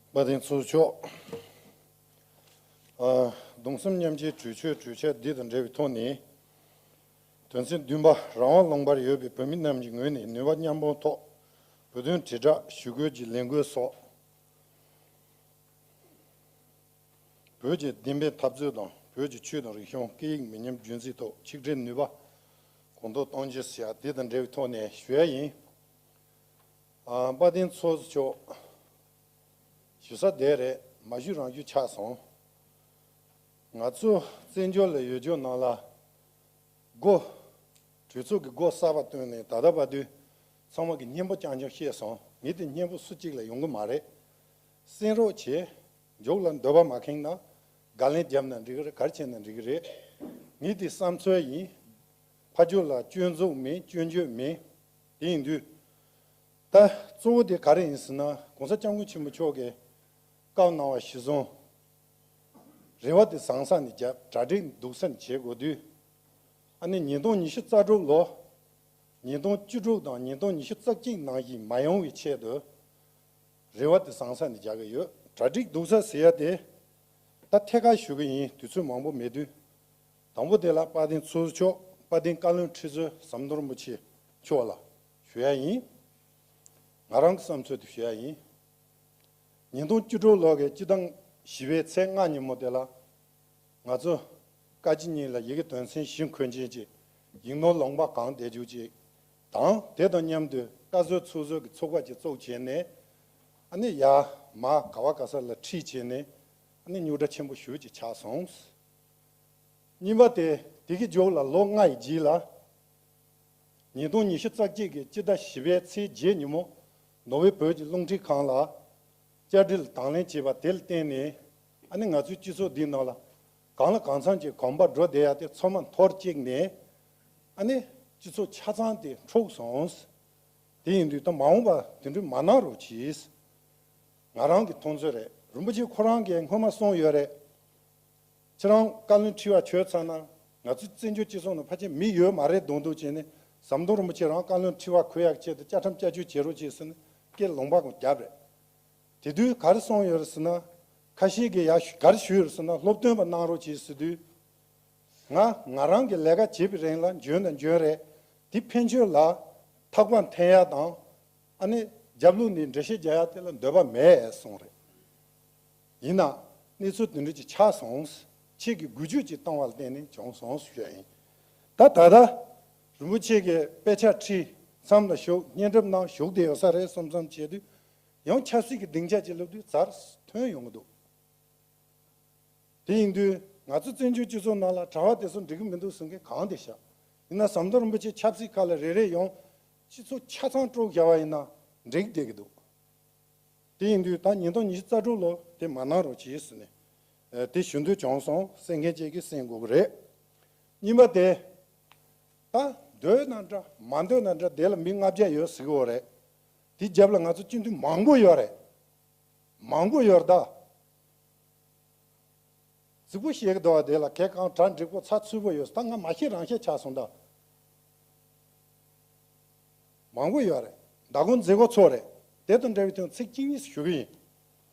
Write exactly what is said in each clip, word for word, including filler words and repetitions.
དཔལ་ལྡན་ཚོགས་གཙོ་མཆོག་ཨ། གདུང་སེམས་མཉམ་སྐྱེའི་གྲོས་ཆོད་གྲོས་འཆར་འདི་དང་འབྲེལ་བའི་ཐོག་ནས། དོན་ཚན་བདུན་པ། རང་དབང་ལུང་པར་ཡོད་པའི་བོད་མི་རྣམས་ཀྱི་ངོས་ནས་ནུས་པ་མཉམ་སྤུངས་ཐོག་བོད་དོན་དྲིལ་བསྒྲགས་ཞུ་སྐུལ་གྱི་ལས་འགུལ་སོགས། བོད་ཀྱི་བདེན་པའི་འཐབ་རྩོད་དང་བོད་ཀྱི་ཆོས་དང་རིག་གཞུང་སྐད་ཡིག་མི་ཉམས་རྒྱུན་འཛིན་ཐོག་ཆིག་སྒྲིལ་ནུས་པ་གོང་མཐོར་གཏོང་རྒྱུ་ཟེར་ཡ་འདི་དང་འབྲེལ་བའི་ཐོག་ནས་ཞུ་ཡ་ཡིན། ཨ། དཔལ་ལྡན་ཚོགས་གཙོ་མཆོག་ཞུ་ས་དེ་རེད། མ་ཞུས་རང་ཞུས་ཆགས་སོང་། ང་ཚོ་བཙན་བྱོལ་ལ་ཡོད་རྒྱུ་ནང་ལ་སྒོ། གྲོས་ཚོགས་ཀྱི་སྒོ་གསར་པ་བཏོན་ནས་ད་ལྟ་བར་དུ་ཚང་མ་གི་སྙན་པོ་རྐྱང་རྐྱང་བཤད་སོང་། ངས་དེ་སྙན་པོ་སུ་གཅིག་ལ་ཡོང་གི་མ་རེད། གསན་རོགས་བྱེད། མཇུག་ལ་འདོད་པ་མ་ཁེངས་ན་དགག་ལན་བརྒྱབ་ན་འགྲིག་གི་རེད། ག་རེ་བྱས་ན་འགྲིག་གི་རེད། ངས་དེ་བསམ་ཚུལ་ཡིན། ཕར་ཕྱོགས་ལ་སྐྱོན་འཛུགས་མེད། སྐྱོན་བརྗོད་མེད། དེ་ཡིན་དུས། ད་གཙོ་བོ་དེ་ག་རེ་ཡིན་ཟེར་ན། ༸གོང་ས་༸སྐྱབས་མགོན་ཆེན་པོ་མཆོག་གིས་བཀའ་གནང་བ་གཞིར་བཟུང་། རེ་བ་དེ་བཟང་ས་ནས་བརྒྱབ། གྲ་སྒྲིག་སྡུག་ས་ནས་བྱེད་དགོས་དུས། ཨ་ནི་ཉིས་སྟོང་ཉི་ཤུ་རྩ་དྲུག་ལོ། ཉིས་སྟོང་བཅུ་དྲུག་དང་ཉིས་སྟོང་ཉི་ཤུ་རྩ་གཅིག་ནང་བཞིན་མ་ཡོང་བའི་ཆེད་དུ། རེ་བ་དེ་བཟང་ས་ནས་རྒྱག་གི་ཡོད། གྲ་སྒྲིག་སྡུག་ས་ཟེར་ཡ་དེ། ད་ཐད་ཀར་ཞུ་གི་ཡིན། དུས་ཚོད་མང་པོ་མེད་དུས། དང་པོ་དེ་ལ་དཔལ་ལྡན་ཚོགས་གཙོ་མཆོག་དཔལ་ལྡན་བཀའ་བློན་ཁྲི་ཟུར་ཟམ་གདོང་རིན་པོ་ཆེ་མཆོག་ལ་ཞུ་ཡ་ཡིན། ང་རང་གི་བསམ་ཚུལ་དེ་ཞུ་ཡ་ཡིན། ཉིས་སྟོང་བཅུ་དྲུག་ལོ་གི་སྤྱི་ཟླ་བཞི་པའི་ཚེས་ལྔ་ཉིན་མོ་དེ་ལ། ང་ཚོ་བཀའ་སྤྱི་གཉིས་ལ་ཡི་གེ་དོན་ཚན་བཞི་འཁོད་མཁན་གྱི་ཡིག་ནོར་ལུང་པ་གང་བསྡད་རྒྱུ་ཅིག་དང་། དེ་དང་མཉམ་དུ་བཀའ་ཟུར་ཚོགས་ཟུར་གྱི་ཚོགས་པ་ཅིག་བཙུགས་བྱས་ནས། ཨ་ནི་ཡར་མར་ག་བ་ག་ས་ལ་ཁྲིད་བྱས་ནས། ཨ་ནི་རྙོག་དྲ་ཆེན་པོ་ཞེ་པོ་ཅིག་ཆགས་སོང་། གཉིས་པ་དེ། དེ་གི་མཇུག་ལ་ལོ་ལྔ་ཡི་རྗེས་ལ། ཉིས་སྟོང་ཉི་ཤུ་རྩ་གཅིག་གི་སྤྱི་ཟླ་བཞི་པའི་ཚེས་བརྒྱད་ཉིན་མོ། ནོར་ཝེ་བོད་ཀྱི་རླུང་འཕྲིན་ཁང་ལ་བཅར་འདྲི་ལ་དང་ལེན་བྱས་པ་དེ་ལ་བརྟེན་ནས། ཨ་ནི་ང་ཚོའི་སྤྱི་ཚོགས་འདིའི་ནང་ལ་གང་ལ་གང་འཚམ་གྱི་གོམ་པ་འགྲོ་བསྡད་ཡ་དེ་ཚང་མ་འཐོར་བཅུག་ནས། ཨ་ནི་སྤྱི་ཚོགས་ཆ་ཚང་དེ་འཁྲུགས་སོང་། དེ་ཡིན་དུས་ད་མ་འོངས་པ་དེ་འདྲ་མ་གནང་རོགས་གྱིས། ང་རང་གི་མཐོང་ཚུལ་རེད། རིན་པོ་ཆེ་ཁོ་རང་གིས་སྔོན་མ་གསུངས་ཡོད་རེད། ཁྱེད་རང་བཀའ་བློན་ཁྲི་པ་བྱས་ཚར་ན། ང་ཚོའི་བཙན་བྱོལ་སྤྱི་ཚོགས་ནང་ཕལ་ཆེར་མི་ཡོད་མ་རེད་མདོག་མདོག་བྱས་ནས། ཟམ་གདོང་རིན་པོ་ཆེ་རང་བཀའ་བློན་ཁྲི་པ་འཁོད་ཡག་ཆེད་དུ་བཅའ་ཁྲིམས་བསྐྱར་བཅོས་བྱེད་རོགས་བྱས་ཟེར་ནས་སྐད་ལུང་པ་ཀུན་བརྒྱབ་རེད། དེ་དུས་ག་རེ་གསུངས་ཡོད་རེད་ཟེར་ན། ཁ་ཤས་ཀྱིས་ཡ་ག་རེ་ཞུས་ཡོད་རེད་ཟེར་ན། སློབ་སྟོན་པ་གནང་རོགས་བྱས་ཟེར་དུས། ང་ང་རང་གི་ལས་ཀ་བྱེད་པའི་རིང་ལ་འཇོན་དང་འཇོན་རེད། དེ་ཕན་ཆོད་ལ་ཐག་པ་འཐེན་ཡ་དང་། ཨ་ནི་རྒྱབ་ལོགས་ནས་འགྲེལ་བཤད་རྒྱག་ཡ་དེ་ལ་འདོད་པ་མེད་གསུངས་རེད། ཡིན་ན་གནས་ཚུལ་དེ་འདྲ་ཅིག་ཆགས་སོང་། ཁྱེད་ཀྱིས་འགུལ་སྐྱོད་ཅིག་བཏང་བ་ལ་བརྟེན་ནས་བྱུང་སོང་ཞུ་ཡ་ཡིན། ད་ད་ལྟ་རིན་པོ་ཆེ་གིས་དཔེ་ཆ་ཁྲིད། མཚམས་ལ་བཞུགས། བརྙན་འཕྲིན་ནང་བཞུགས་བསྡད་ཡོད་ས་རེད་བསམ་བསམ་བྱས་དུས། ཡང་ཆབ་སྲིད་ཀྱི་སྡིངས་ཆ་ཅིག་སླེབས་དུས་ཛར་ཐོན་ཡོང་གི་འདུག་དེ་ཡིན་དུས་ང་ཚོ་བཙན་བྱོལ་སྤྱི་ཚོགས་ནང་ལ་གྲྭ་པ་དེ་ཚོ་འགྲིག་གི་མི་འདུག་ཟེར་མཁན་གང་དེ་བཞག་ཡིན་ན་ཟམ་གདོང་རིན་པོ་ཆེ་ཆབ་སྲིད་ཁག་ལ་རེ་རེ་ཡོང་། སྤྱི་ཚོགས་ཆ་ཚང་དཀྲུགས་བཞག་པ་ཡིན་ན་འགྲིག་བསྡད་ཀྱི་འདུག་དེ་ཡིན་དུས་ད་ཉིས་སྟོང་ཉི་ཤུ་རྩ་དྲུག་ལོ་དེ་མ་གནང་རོགས་གྱིས་ཟེར་ནས། ཨ། དེ་ཞུ་འདོད་བྱུང་སོང་། གསན་མཁན་བཅས་ཀྱིས་གསན་དགོས་ཀྱི་རེད། གཉིས་པ་དེ། ད་འདོད་ན་འདྲ་མ་འདོད་ན་འདྲ་དེ་ལ་མི་ལྔ་བརྒྱ་ཡོད་ཟེར་གྱི་ཡོད་རེད། དེ་རྒྱབ་ལ་ང་ཚོ་སྤྱི་འཐུས་མང་པོ་ཡོད་རེད། མང་པོ་ཡོད་རེད་ད། རྫིག་པོ་བཤད་ཀྱི་འདུག་བ། དེ་ལ་གལ་གང་གྲ་འགྲིག་པོ་ཚགས་ཚུད་པོ་ཡོད། ད་ང་མ་ཤེས་རང་ཤེས་ཆགས་སོང་ད། མང་པོ་ཡོད་རེད། མདང་དགོང་མཛད་སྒོ་ཚོགས་རེད། དེ་དང་འབྲེལ་བའི་ཐོག་ཚིག་གཅིག་གཉིས་ཞུ་གི་ཡིན།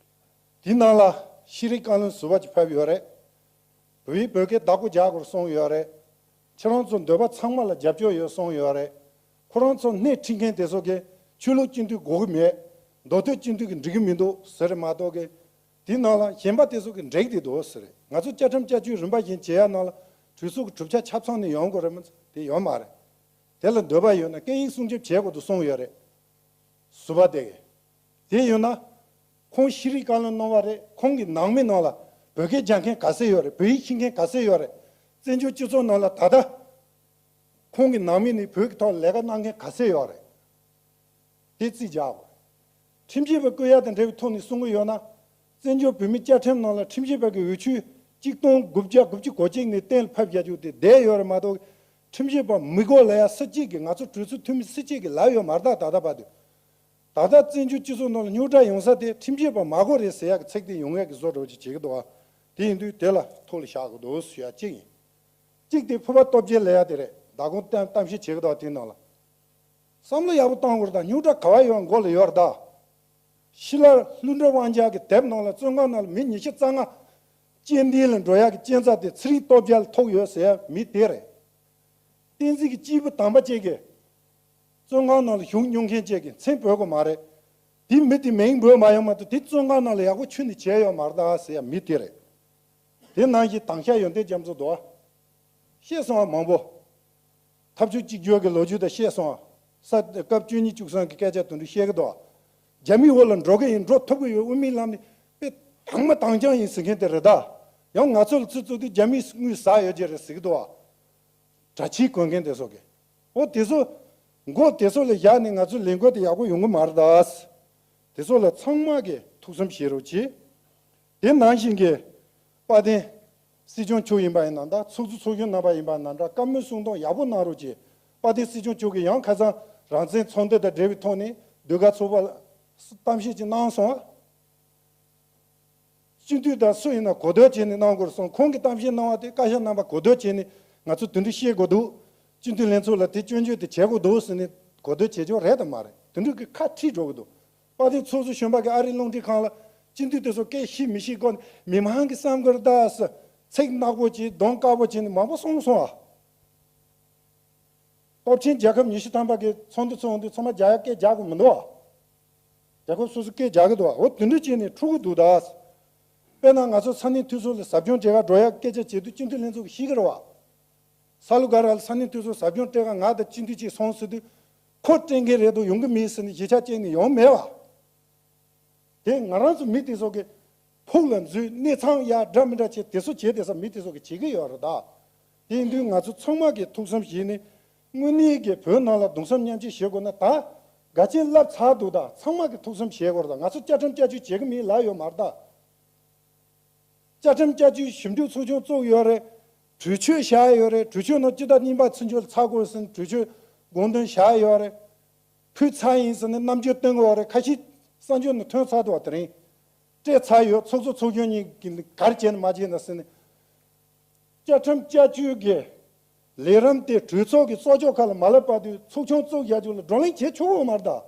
དེའི་ནང་ལ་ཤེས་རིག་བཀའ་བློན་ཟུར་པ་ཅིག་ཕེབས་ཡོད་རེད། བོད་ཡིག་བོད་སྐད་བདག་པོ་རྒྱག་དགོས་གསུངས་ཡོད་རེད། ཁྱེད་རང་ཚོ་འདོད་པ་ཚང་མ་ལ་རྒྱབ་སྐྱོར་ཡོད་གསུངས་ཡོད་རེད། ཁོ་རང་ཚོ་སྣེ་ཁྲིད་མཁན་དེ་ཚོ་གིས་ཆོས་ལུགས་སྤྱི་འཐུས་དགོས་ཀྱི་མེད། མདོ་སྟོད་སྤྱི་འཐུས་ཀྱིས་འགྲིག་གི་མི་འདུག་ཟེར་རེད་མ་གཏོགས་གི། དེའི་ནང་ལ་གཞན་པ་དེ་ཚོ་གིས་འགྲིག་བསྡད་འདུག་ཟེར་རེད། ང་ཚོ་བཅའ་ཁྲིམས་བསྐྱར་བཅོས་རིམ་པ་བཞིན་བྱེད་ཡ་ནང་ལ་གྲོས་ཚོགས་ཀྱི་གྲུབ་ཆ་ཆ་ཚང་ནས་ཡོང་དགོས་རེད་མ་གཏོགས་དེ་ཡོད་མ་རེད། དེ་ལ་འདོད་པ་ཡོད་ན་སྐད་ཡིག་སྲུང་སྐྱོབ་བྱེད་དགོས་འདུག་གསུངས་ཡོད་རེད། ཟུར་པ་དེ་གིས། དེ་ཡོད་ན། ཁོང་ཤེས་རིག་བཀའ་བློན་གནང་བ་རེད། ཁོང་གི་ནང་མི་ནང་ལ་བོད་སྐད་སྦྱང་མཁན་ག་ཚད་ཡོད་རེད། བོད་ཡིག་ཤེས་མཁན་ག་ཚད་ཡོད་རེད། བཙན་བྱོལ་སྤྱི་ཚོགས་ནང་ལ་ད་ལྟ་ཁོང་གི་ནང་མི་ནས་བོད་ཀྱི་ཐོག་ལས་ཀ་གནང་མཁན་ག་ཚད་ཡོད་རེད། དེ་རྩིས་རྒྱག་དགོས། ཁྲིམས་ཞིབ་པ་བསྐོ་ཡ་དང་འབྲེལ་བའི་ཐོག་ནས་གསུང་གི་ཡོད་ན། བཙན་བྱོལ་བོད་མིའི་བཅའ་ཁྲིམས་ནང་ལ་ཁྲིམས་ཞིབ་པ་གི་འོས་ཆོས་གཅིག་སྟོང་དགུ་བརྒྱ་དགུ་བཅུ་གོ་གཅིག་ནས་གཏན་ལ་ཕབ་བཞག་རྒྱུ་དེ་བསྡད་ཡོད་རེད་མ་གཏོགས། ཁྲིམས་ཞིབ་པ་མི་དགོས་ལབ་ཡ་སུ་གཅིག་གིས། ང་ཚོ་གྲོས་ཚོགས་འཐུས་མི་སུ་གཅིག་གིས་ལབ་ཡོད་མ་རེད་ད། ད་ལྟ་བར་དུ། ད་ལྟ་བཙན་བྱོལ་སྤྱི་ཚོགས་ནང་ལ་རྙོག་དྲ་ཡོང་ས་དེ་ཁྲིམས་ཞིབ་པ་མ་དགོས་རེད་ཟེར་ཡག་གི་ཚིག་དེ་ཡོང་ཡག་གི་བཟོ་འདྲ་བོ་ཅིག་བྱེད་ཀྱི་འདུག་ཨ། དེ་ཡིན་དུས་དེ་ལ་ཐུགས་ལ་བཞག་དགོས་འདུག་ཞུ་ཡ་གཅིག་ཡིན། གཅིག་དེ་ཕུར་པ་སྟོབས་རྒྱལ་ལབ་ཡ་དེ་རེད། མདང་དགོང་གཏམ་གཏམ་བཤད་བྱེད་ཀྱི་འདུག་དེའི་ནང་ལ། བསམ་བློ་ཡག་པོ་གཏོང་དགོས་རེད་ད། རྙོག་དྲ་ག་བ་ཡོད་མགོ་ལ་ཡོད་རེད་ད། ཤི་ལ་ལྷུན་གྲུབ་དབང་རྒྱལ་གྱི་དེབ་ནང་ལ་བཙོན་ཁང་ནང་ལ་མི་ཉི་ཤུ་རྩ་ལྔ་རྐྱེན་འདས་ལ་འགྲོ་ཡག་གི་རྐྱེན་རྩ་དེ་ཚེ་རིང་སྟོབས་རྒྱལ་ཐུག་ཡོད་ཟེར་ཡ་མི་དེ་རེད། བསྟན་འཛིན་གྱི་སྐྱེས་བུ་དམ་པ་ཅིག་གིས་བཙོན་ཁང་ནང་ལ་བཞུགས་མྱོང་མཁན་ཅིག་གིས་མཚན་འབོད་དགོས་མ་རེད། དེ་མི་དེ་མིང་འབོད་མ་ཡོང་མ་གཏོགས་དེ་བཙོན་ཁང་ནང་ལ་ཡག་པོ་ཁྱོན་ནས་བྱས་ཡོད་མ་རེད་ད་ཟེར་ཡ་མི་དེ་རེད། དེ་ནང་བཞིན་དྭངས་ཤར་ཡོན་ཏན་རྒྱ་མཚོ་འདུག་ཨ། བཤད་སོང་བ་མང་པོ། འཐབ་ཕྱོགས་གཅིག་གྱུར་གྱི་ལོ་རྒྱུས་དང་བཤད་སོང་བ། ས་སྐབས་བཅུ་གཉིས་བཅུ་གསུམ་གྱི་སྐད་ཆ་དེ་འདྲ་བཤད་ཀྱི་འདུག་ཨ། རྒྱ་མིའི་འོག་ལ་འགྲོ་གི་ཡིན། འགྲོ་ཐུབ་ཀྱི་ཡོད། དབུ་མའི་ལམ་ནི་དཔེ་དྭངས་མ་དྭངས་རྐྱང་ཡིན་ཟེར་མཁན་དེ་རེད་ད། ཡང་ང་ཚོ་ལ་ཚུར་བཙུགས་དུས་རྒྱ་མིས་དངུལ་ཟ་ཡོད་ཀྱི་རེད་ཟེར་གྱི་འདུག་ཨ། གྲྭ་ཆས་གོན་མཁན་དེ་ཚོ་གིས། འོ་དེ་ཚོ་མགོ་དེ་ཚོ་ལ་བཞག་ནས་ང་ཚོའི་ལས་འགུལ་དེ་ཡག་པོ་ཡོང་གི་མ་རེད་ད། དེ་ཚོ་ལ་ཚང་མ་གིས་ཐུགས་བསམ་བཞེས་རོགས་གྱིས། དེ་ནང་བཞིན་གྱི་དཔལ་ལྡན་སྲིད་སྐྱོང་མཆོག་ཡིན་པ་ཡིན་ན་འདྲ། ཚོགས་གཙོ་ཚོགས་གཞོན་རྣམ་པ་ཡིན་པ་ན་འདྲ། བཀའ་མོལ་གསུང་སྟངས་ཡག་པོ་གནང་རོགས་གྱིས། དཔལ་ལྡན་སྲིད་སྐྱོང་མཆོག་གིས་ཡང་ཁ་སང་རང་བཙན་ཚོགས་འདུ་དང་འབྲེལ་བའི་ཐོག་ནས་ཟློས་གར་ཚོགས་པ་ལ་གཏམ་བཤད་ཅིག་གནང་སོང་ཨ། སྤྱི་འཐུས་དང་སུ་ཡིན་ན་གོ་བསྡུར་བྱས་ནས་གནང་དགོས་སོང་། ཁོང་གིས་གཏམ་བཤད་གནང་བ་དེ་བཀའ་ཤག་རྣམ་པ་གོ་བསྡུར་བྱས་ནས་ང་ཚོ་དེ་འདྲ་བཤད་དགོས་འདུག། སྤྱི་འཐུས་ལྷན་ཚོགས་ལ་དེ་སྐྱོན་བརྗོད་དེ་བྱེད་དགོས་འདུག་ཟེར་ནས་གོ་བསྡུར་བྱེད་ཆོག་རེད་དམ་མ་རེད། དེ་འདྲ་གི་ཁ་ཁྲིད་འགྲོ་གི་འདུག། དཔལ་ལྡན་ཚོགས་གཙོ་གཞོན་པ་གིས་ཨ་རིའི་རླུང་འཕྲིན་ཁང་ལ་སྤྱི་འཐུས་དེ་ཚོ་སྐད་ཤེས་མི་ཤེས་སྐོར་ནས་མི་མང་གི་བསམ་དགོས་རེད་ད་ཟེར་ཚིག་ནག་པོ་བྱས་གདོང་དཀར་པོ་བྱས་ནས་མང་པོ་གསུངས་སོང་ཨ། སྟོབས་ཆེན་རྒྱལ་ཁབ་ཉི་ཤུ་ཐམ་པ་གི་ཚོགས་འདུ་ཚོགས་འདུ་ཚང་མ་རྒྱག་ཡག་སྐད་རྒྱག་དགོས་མི་འདུག་ཨ། རྒྱལ་ཁབ་སོ་སོ་སྐད་རྒྱག་གི་འདུག་ཨ། འོ་དེ་འདྲ་བྱས་ནས་འཁྲུག་གི་འདུག་ད། དཔེར་ན་ང་ཚོ་ས་གནས་འཐུས་ཚོགས་ལ་ཟབ་སྦྱོང་བྱེད་ག་འགྲོ་ཡག་སྐད་ཆ་བྱེད་དུས་སྤྱི་འཐུས་ལྷན་ཚོགས་ཀྱིས་ཤེས་ཀྱི་རེད་བ། ས་ལུ་ག་ར་ལ་ས་གནས་འཐུས་ཚོགས་ཟབ་སྦྱོང་སྤྲད་ག་ང་དང་སྤྱི་འཐུས་གཅིག་སོང་ཟེར་དུས་ཁོ་སྤྲད་མཁན་རེད་འདུག་ཡོང་གི་མེད་ཟེར་ནས་གཞིས་ཆགས་བཅད་ནས་ཡོང་མེད་བ། དེ་ང་རང་ཚོ་མི་དེ་ཚོ་གི་ཕུགས་ལ་འཛུལ་གནས་ཚང་ཡག་འདྲ་མི་འདྲ་བྱས་དེ་ཚོ་བྱས་དེ་ས་མི་དེ་ཚོ་གི་བྱེད་ཀྱི་ཡོད་རེད་ད། དེ་ཡིན་དུས་ང་ཚོ་ཚང་མ་གི་ཐུགས་བསམ་བཞེས་ནས་དངོས་གནས་ཀྱི་བོད་ནང་ལ་གདུང་སེམས་མཉམ་སྐྱེད་བྱེད་དགོས་ན་ད་དགའ་ཆེན་བསླབ་ཚར་འདུག་ད་ཚང་མ་གི་ཐུགས་བསམ་བཞེས་དགོས་རེད་ད། ང་ཚོ་བཅའ་ཁྲིམས་བསྐྱར་བཅོས་བྱེད་ཀྱི་མེད་ལབ་ཡོད་མ་རེད་ད། བཅའ་ཁྲིམས་བསྐྱར་བཅོས་ཞིབ་འཇུག་ཚོགས་ཆུང་བཙུགས་ཡོད་རེད། གྲོས་ཆོད་བཞག་ཡོད་རེད། གྲོས་ཆོད་ནང་སྤྱི་ཟླ་གཉིས་པ་ཚུན་ཆད་ལ་ཚར་དགོས་ཟེར་ནས་གྲོས་ཆོད་དགོངས་དོན་བཞག་ཡོད་རེད། ཕུལ་ཚར་ཡིན་ཟེར་ནས་རྣམ་འགྱུར་སྟོན་གི་ཡོད་རེད། ཁ་ཤས་གསར་འགྱུར་ནང་ཐོན་ཚར་འདུག་བ། དེ་རིང་སྤྲད་ཚར་ཡོད། ཚོགས་གཙོ་ཚོགས་གཞོན་གཉིས་ཀྱིས་ག་རེ་བྱས་ནས་མ་བྱས་ན་ཟེར་ནས། བཅའ་ཁྲིམས་བསྐྱར་བཅོས་ཀྱི་ལས་རིམ་དེ་གྲོས་ཚོགས་ཀྱི་གཙོ་སྐྱོང་ཁག་ལ་མ་སླེབས་བར་དུ་ཚོགས་ཆུང་བཙུགས་བཞག་རྒྱུ་ལ་བགྲོ་གླེང་བྱེད་ཆོག་གི་མ་རེད་ད།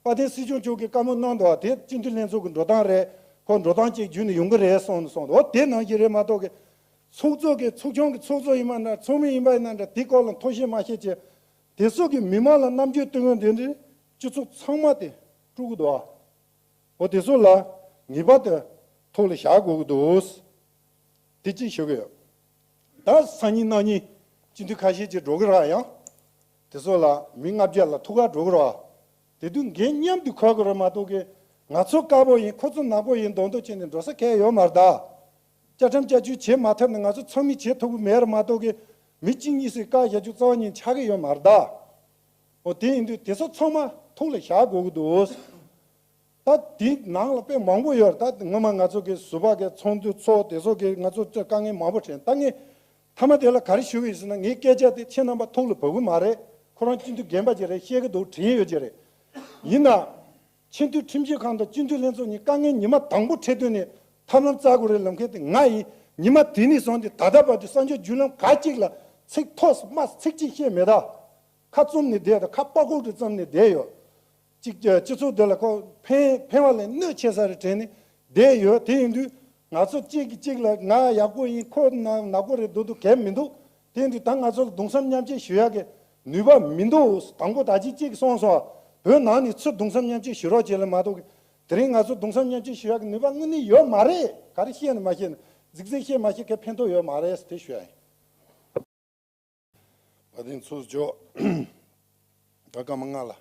དཔལ་ལྡན་སྲིད་སྐྱོང་མཆོག་གིས་བཀའ་མོལ་གནང་འདུག་བ། དེ་སྤྱི་འཐུས་ལྷན་ཚོགས་ཀྱི་འགྲོ་སྟངས་རེད། ཁོ་འགྲོ་སྟངས་གཅིག་བརྒྱུད་ནས་ཡོང་གི་རེད་གསུངས་ནས་གསུངས་འདུག་འོ་དེ་ནང་བཞིན་རེད་མ་གཏོགས་གི་ཚོགས་གཙོ་གི་ཚོགས་ཆུང་གི་ཚོགས་གཙོ་ཡིན་པ་འདྲ་ཚོགས་མི་ཡིན་པ་ཡིན་ན་འདྲ་དེ་སྐོར་ལ་མཐོང་ཆེན་མ་བྱེད་ཅེས་དེ་ཚོ་གི་མི་མང་ལ་རྣམ་འགྱུར་སྟོན་ཡོང་དེ་འདྲའི་སྤྱི་ཚོགས་ཚང་མ་དེ་དཀྲུག་གི་འདུག་བ། འོ་དེ་ཚོ་ལ་ངེས་པར་དུ་ཐུགས་ལ་བཞག་དགོས་ཀྱི་འདུག་དེ་གཅིག་ཞུ་གི་ཡོད། ད་སང་ཉིན་གནངས་ཉིན་སྤྱི་འཐུས་ཁ་ཤས་ཅིག་འགྲོ་གི་རེད་ཡང་། དེ་ཚོ་ལ་མི་ལྔ་བརྒྱ་ལ་ཐུག་ག་འགྲོ་གི་རེད། དེ་དུས་འགན་མཉམ་དུ་འཁུར་དགོས་རེད་མ་གཏོགས་གི་ང་ཚོ་དཀར་པོ་ཡིན་ཁོ་ཚོ་ནག་པོ་ཡིན་མདོག་མདོག་བྱས་ནས་འགྲོ་ས་གང་ཡང་ཡོད་མ་རེད་ད། བཅའ་ཁྲིམས་བསྐྱར་བཅོས་བྱེད་མ་ཐུབ་ན་ང་ཚོ་ཚང་མས་བྱེད་ཐུབ་ཀྱི་མེད་རེད་མ་གཏོགས་གི་མི་གཅིག་གཉིས་སུས་བཀག་བཞག་རྒྱུ་རྩ་བ་ཉིད་ཆགས་ཀྱི་ཡོད་མ་རེད་ད། འོ་དེ་ཡིན་དུས་དེ་ཚོ་ཚང་མ་ཐུགས་ལ་བཞག་དགོས་ཀྱི་འདུག་ད་དེའི་ནང་ལ་དཔེ་མང་པོ་ཡོད་རེད། ད་སྔོན་མ་ང་ཚོ་གི་ཟུར་པ་གི་ཚོགས་འདུ་ཚོགས་དེ་ཚོ་གི་ང་ཚོ་དཀའ་ངལ་མང་པོ་འཕྲད། ད་ངས་མཐའ་མ་དེ་ལ་ག་རེ་ཞུ་གི་ཡིན་ཟེར་ན་ངའི་སྐད་ཆ་དེ་ཁྱེད་རྣམ་པ་ཐུགས་ལ་བབས་གི་མ་རེད། ཁོ་རང་སྤྱི་འཐུས་རྒན་པ་ཅིག་རེད། ཤེས་གི་འདུག་དྲན་ཡོད་ཀྱི་རེད། ཡིན་ན། ཆེས་མཐོའི་ཁྲིམས་ཞིབ་ཁང་དང་སྤྱི་འཐུས་ལྷན་ཚོགས་གཉིས་དཀའ་ངལ་ཉི་མ་དང་པོ་འཕྲད་དུས་ནས་ཐབས་ལམ་བཙལ་དགོས་རེད་ལབ་མཁན་དེ་ང་ཡིན། ཉི་མ་དེ་ནས་བཟུང་སྟེ་ད་ལྟ་བར་དུ་གསར་འགྱུར་བརྒྱུད་ལམ་ག་གཅིག་ལ་ཚིག་ཐོགས་སུ་སྨྲས་ཚིག་གཅིག་བཤད་མེད་ད། ཁ་བཙུམ་ནས་བསྡད་དང་ཁ་པགས་ཀོག་ཏུ་བཙུམ་ནས་བསྡད་ཡོད། གཅིག་སྤྱི་ཚོགས་འདི་ལ་ཁོ་ཕན་ཕན་བ་ལས་གནོད་ཆེ་ས་རེད་དྲན་ནས་བསྡད་ཡོད། དེ་ཡིན་དུས་ང་ཚོ་གཅིག་གིས་གཅིག་ལ་ང་ཡག་པོ་ཡིན་ཁོ་ན་ནག་པོ་རེད་འདུག་འདུག་གལ་མི་འདུག་དེ་ཡིན་དུས་ད་ང་ཚོ་ལ་གདུང་སེམས་མཉམ་སྐྱེད་ཞུ་ཡག་གི་ནུས་པ་མི་འདུག་དང་པོ་ད་གཅིག་གཅིག་གིས་གསུངས་སོང་བ། བོད་ནང་ནས་ཚུར་གདུང་སེམས་མཉམ་སྐྱེད་ཞུ་རོགས་བྱེད་ལ་མ་གཏོགས་དེ་རིང་ང་ཚོ་གདུང་སེམས་མཉམ་སྐྱེད་ཞུ་ཡག་གི་ནུས་པ་དངོས་གནས་ཡོད་མ་རེད། ག་རེ་བཤད་ན་མ་བཤད་ན་རྫིག་རྫིག་བཤད་མ་བཤད་ག་ཕན་ཐོགས་ཡོད་མ་རེད་དེ་ཞུ་ཡ་ཡིན། བ་དན་ཚོགས་གཙོ། ད་སྐར་མ་ལྔ་ལ་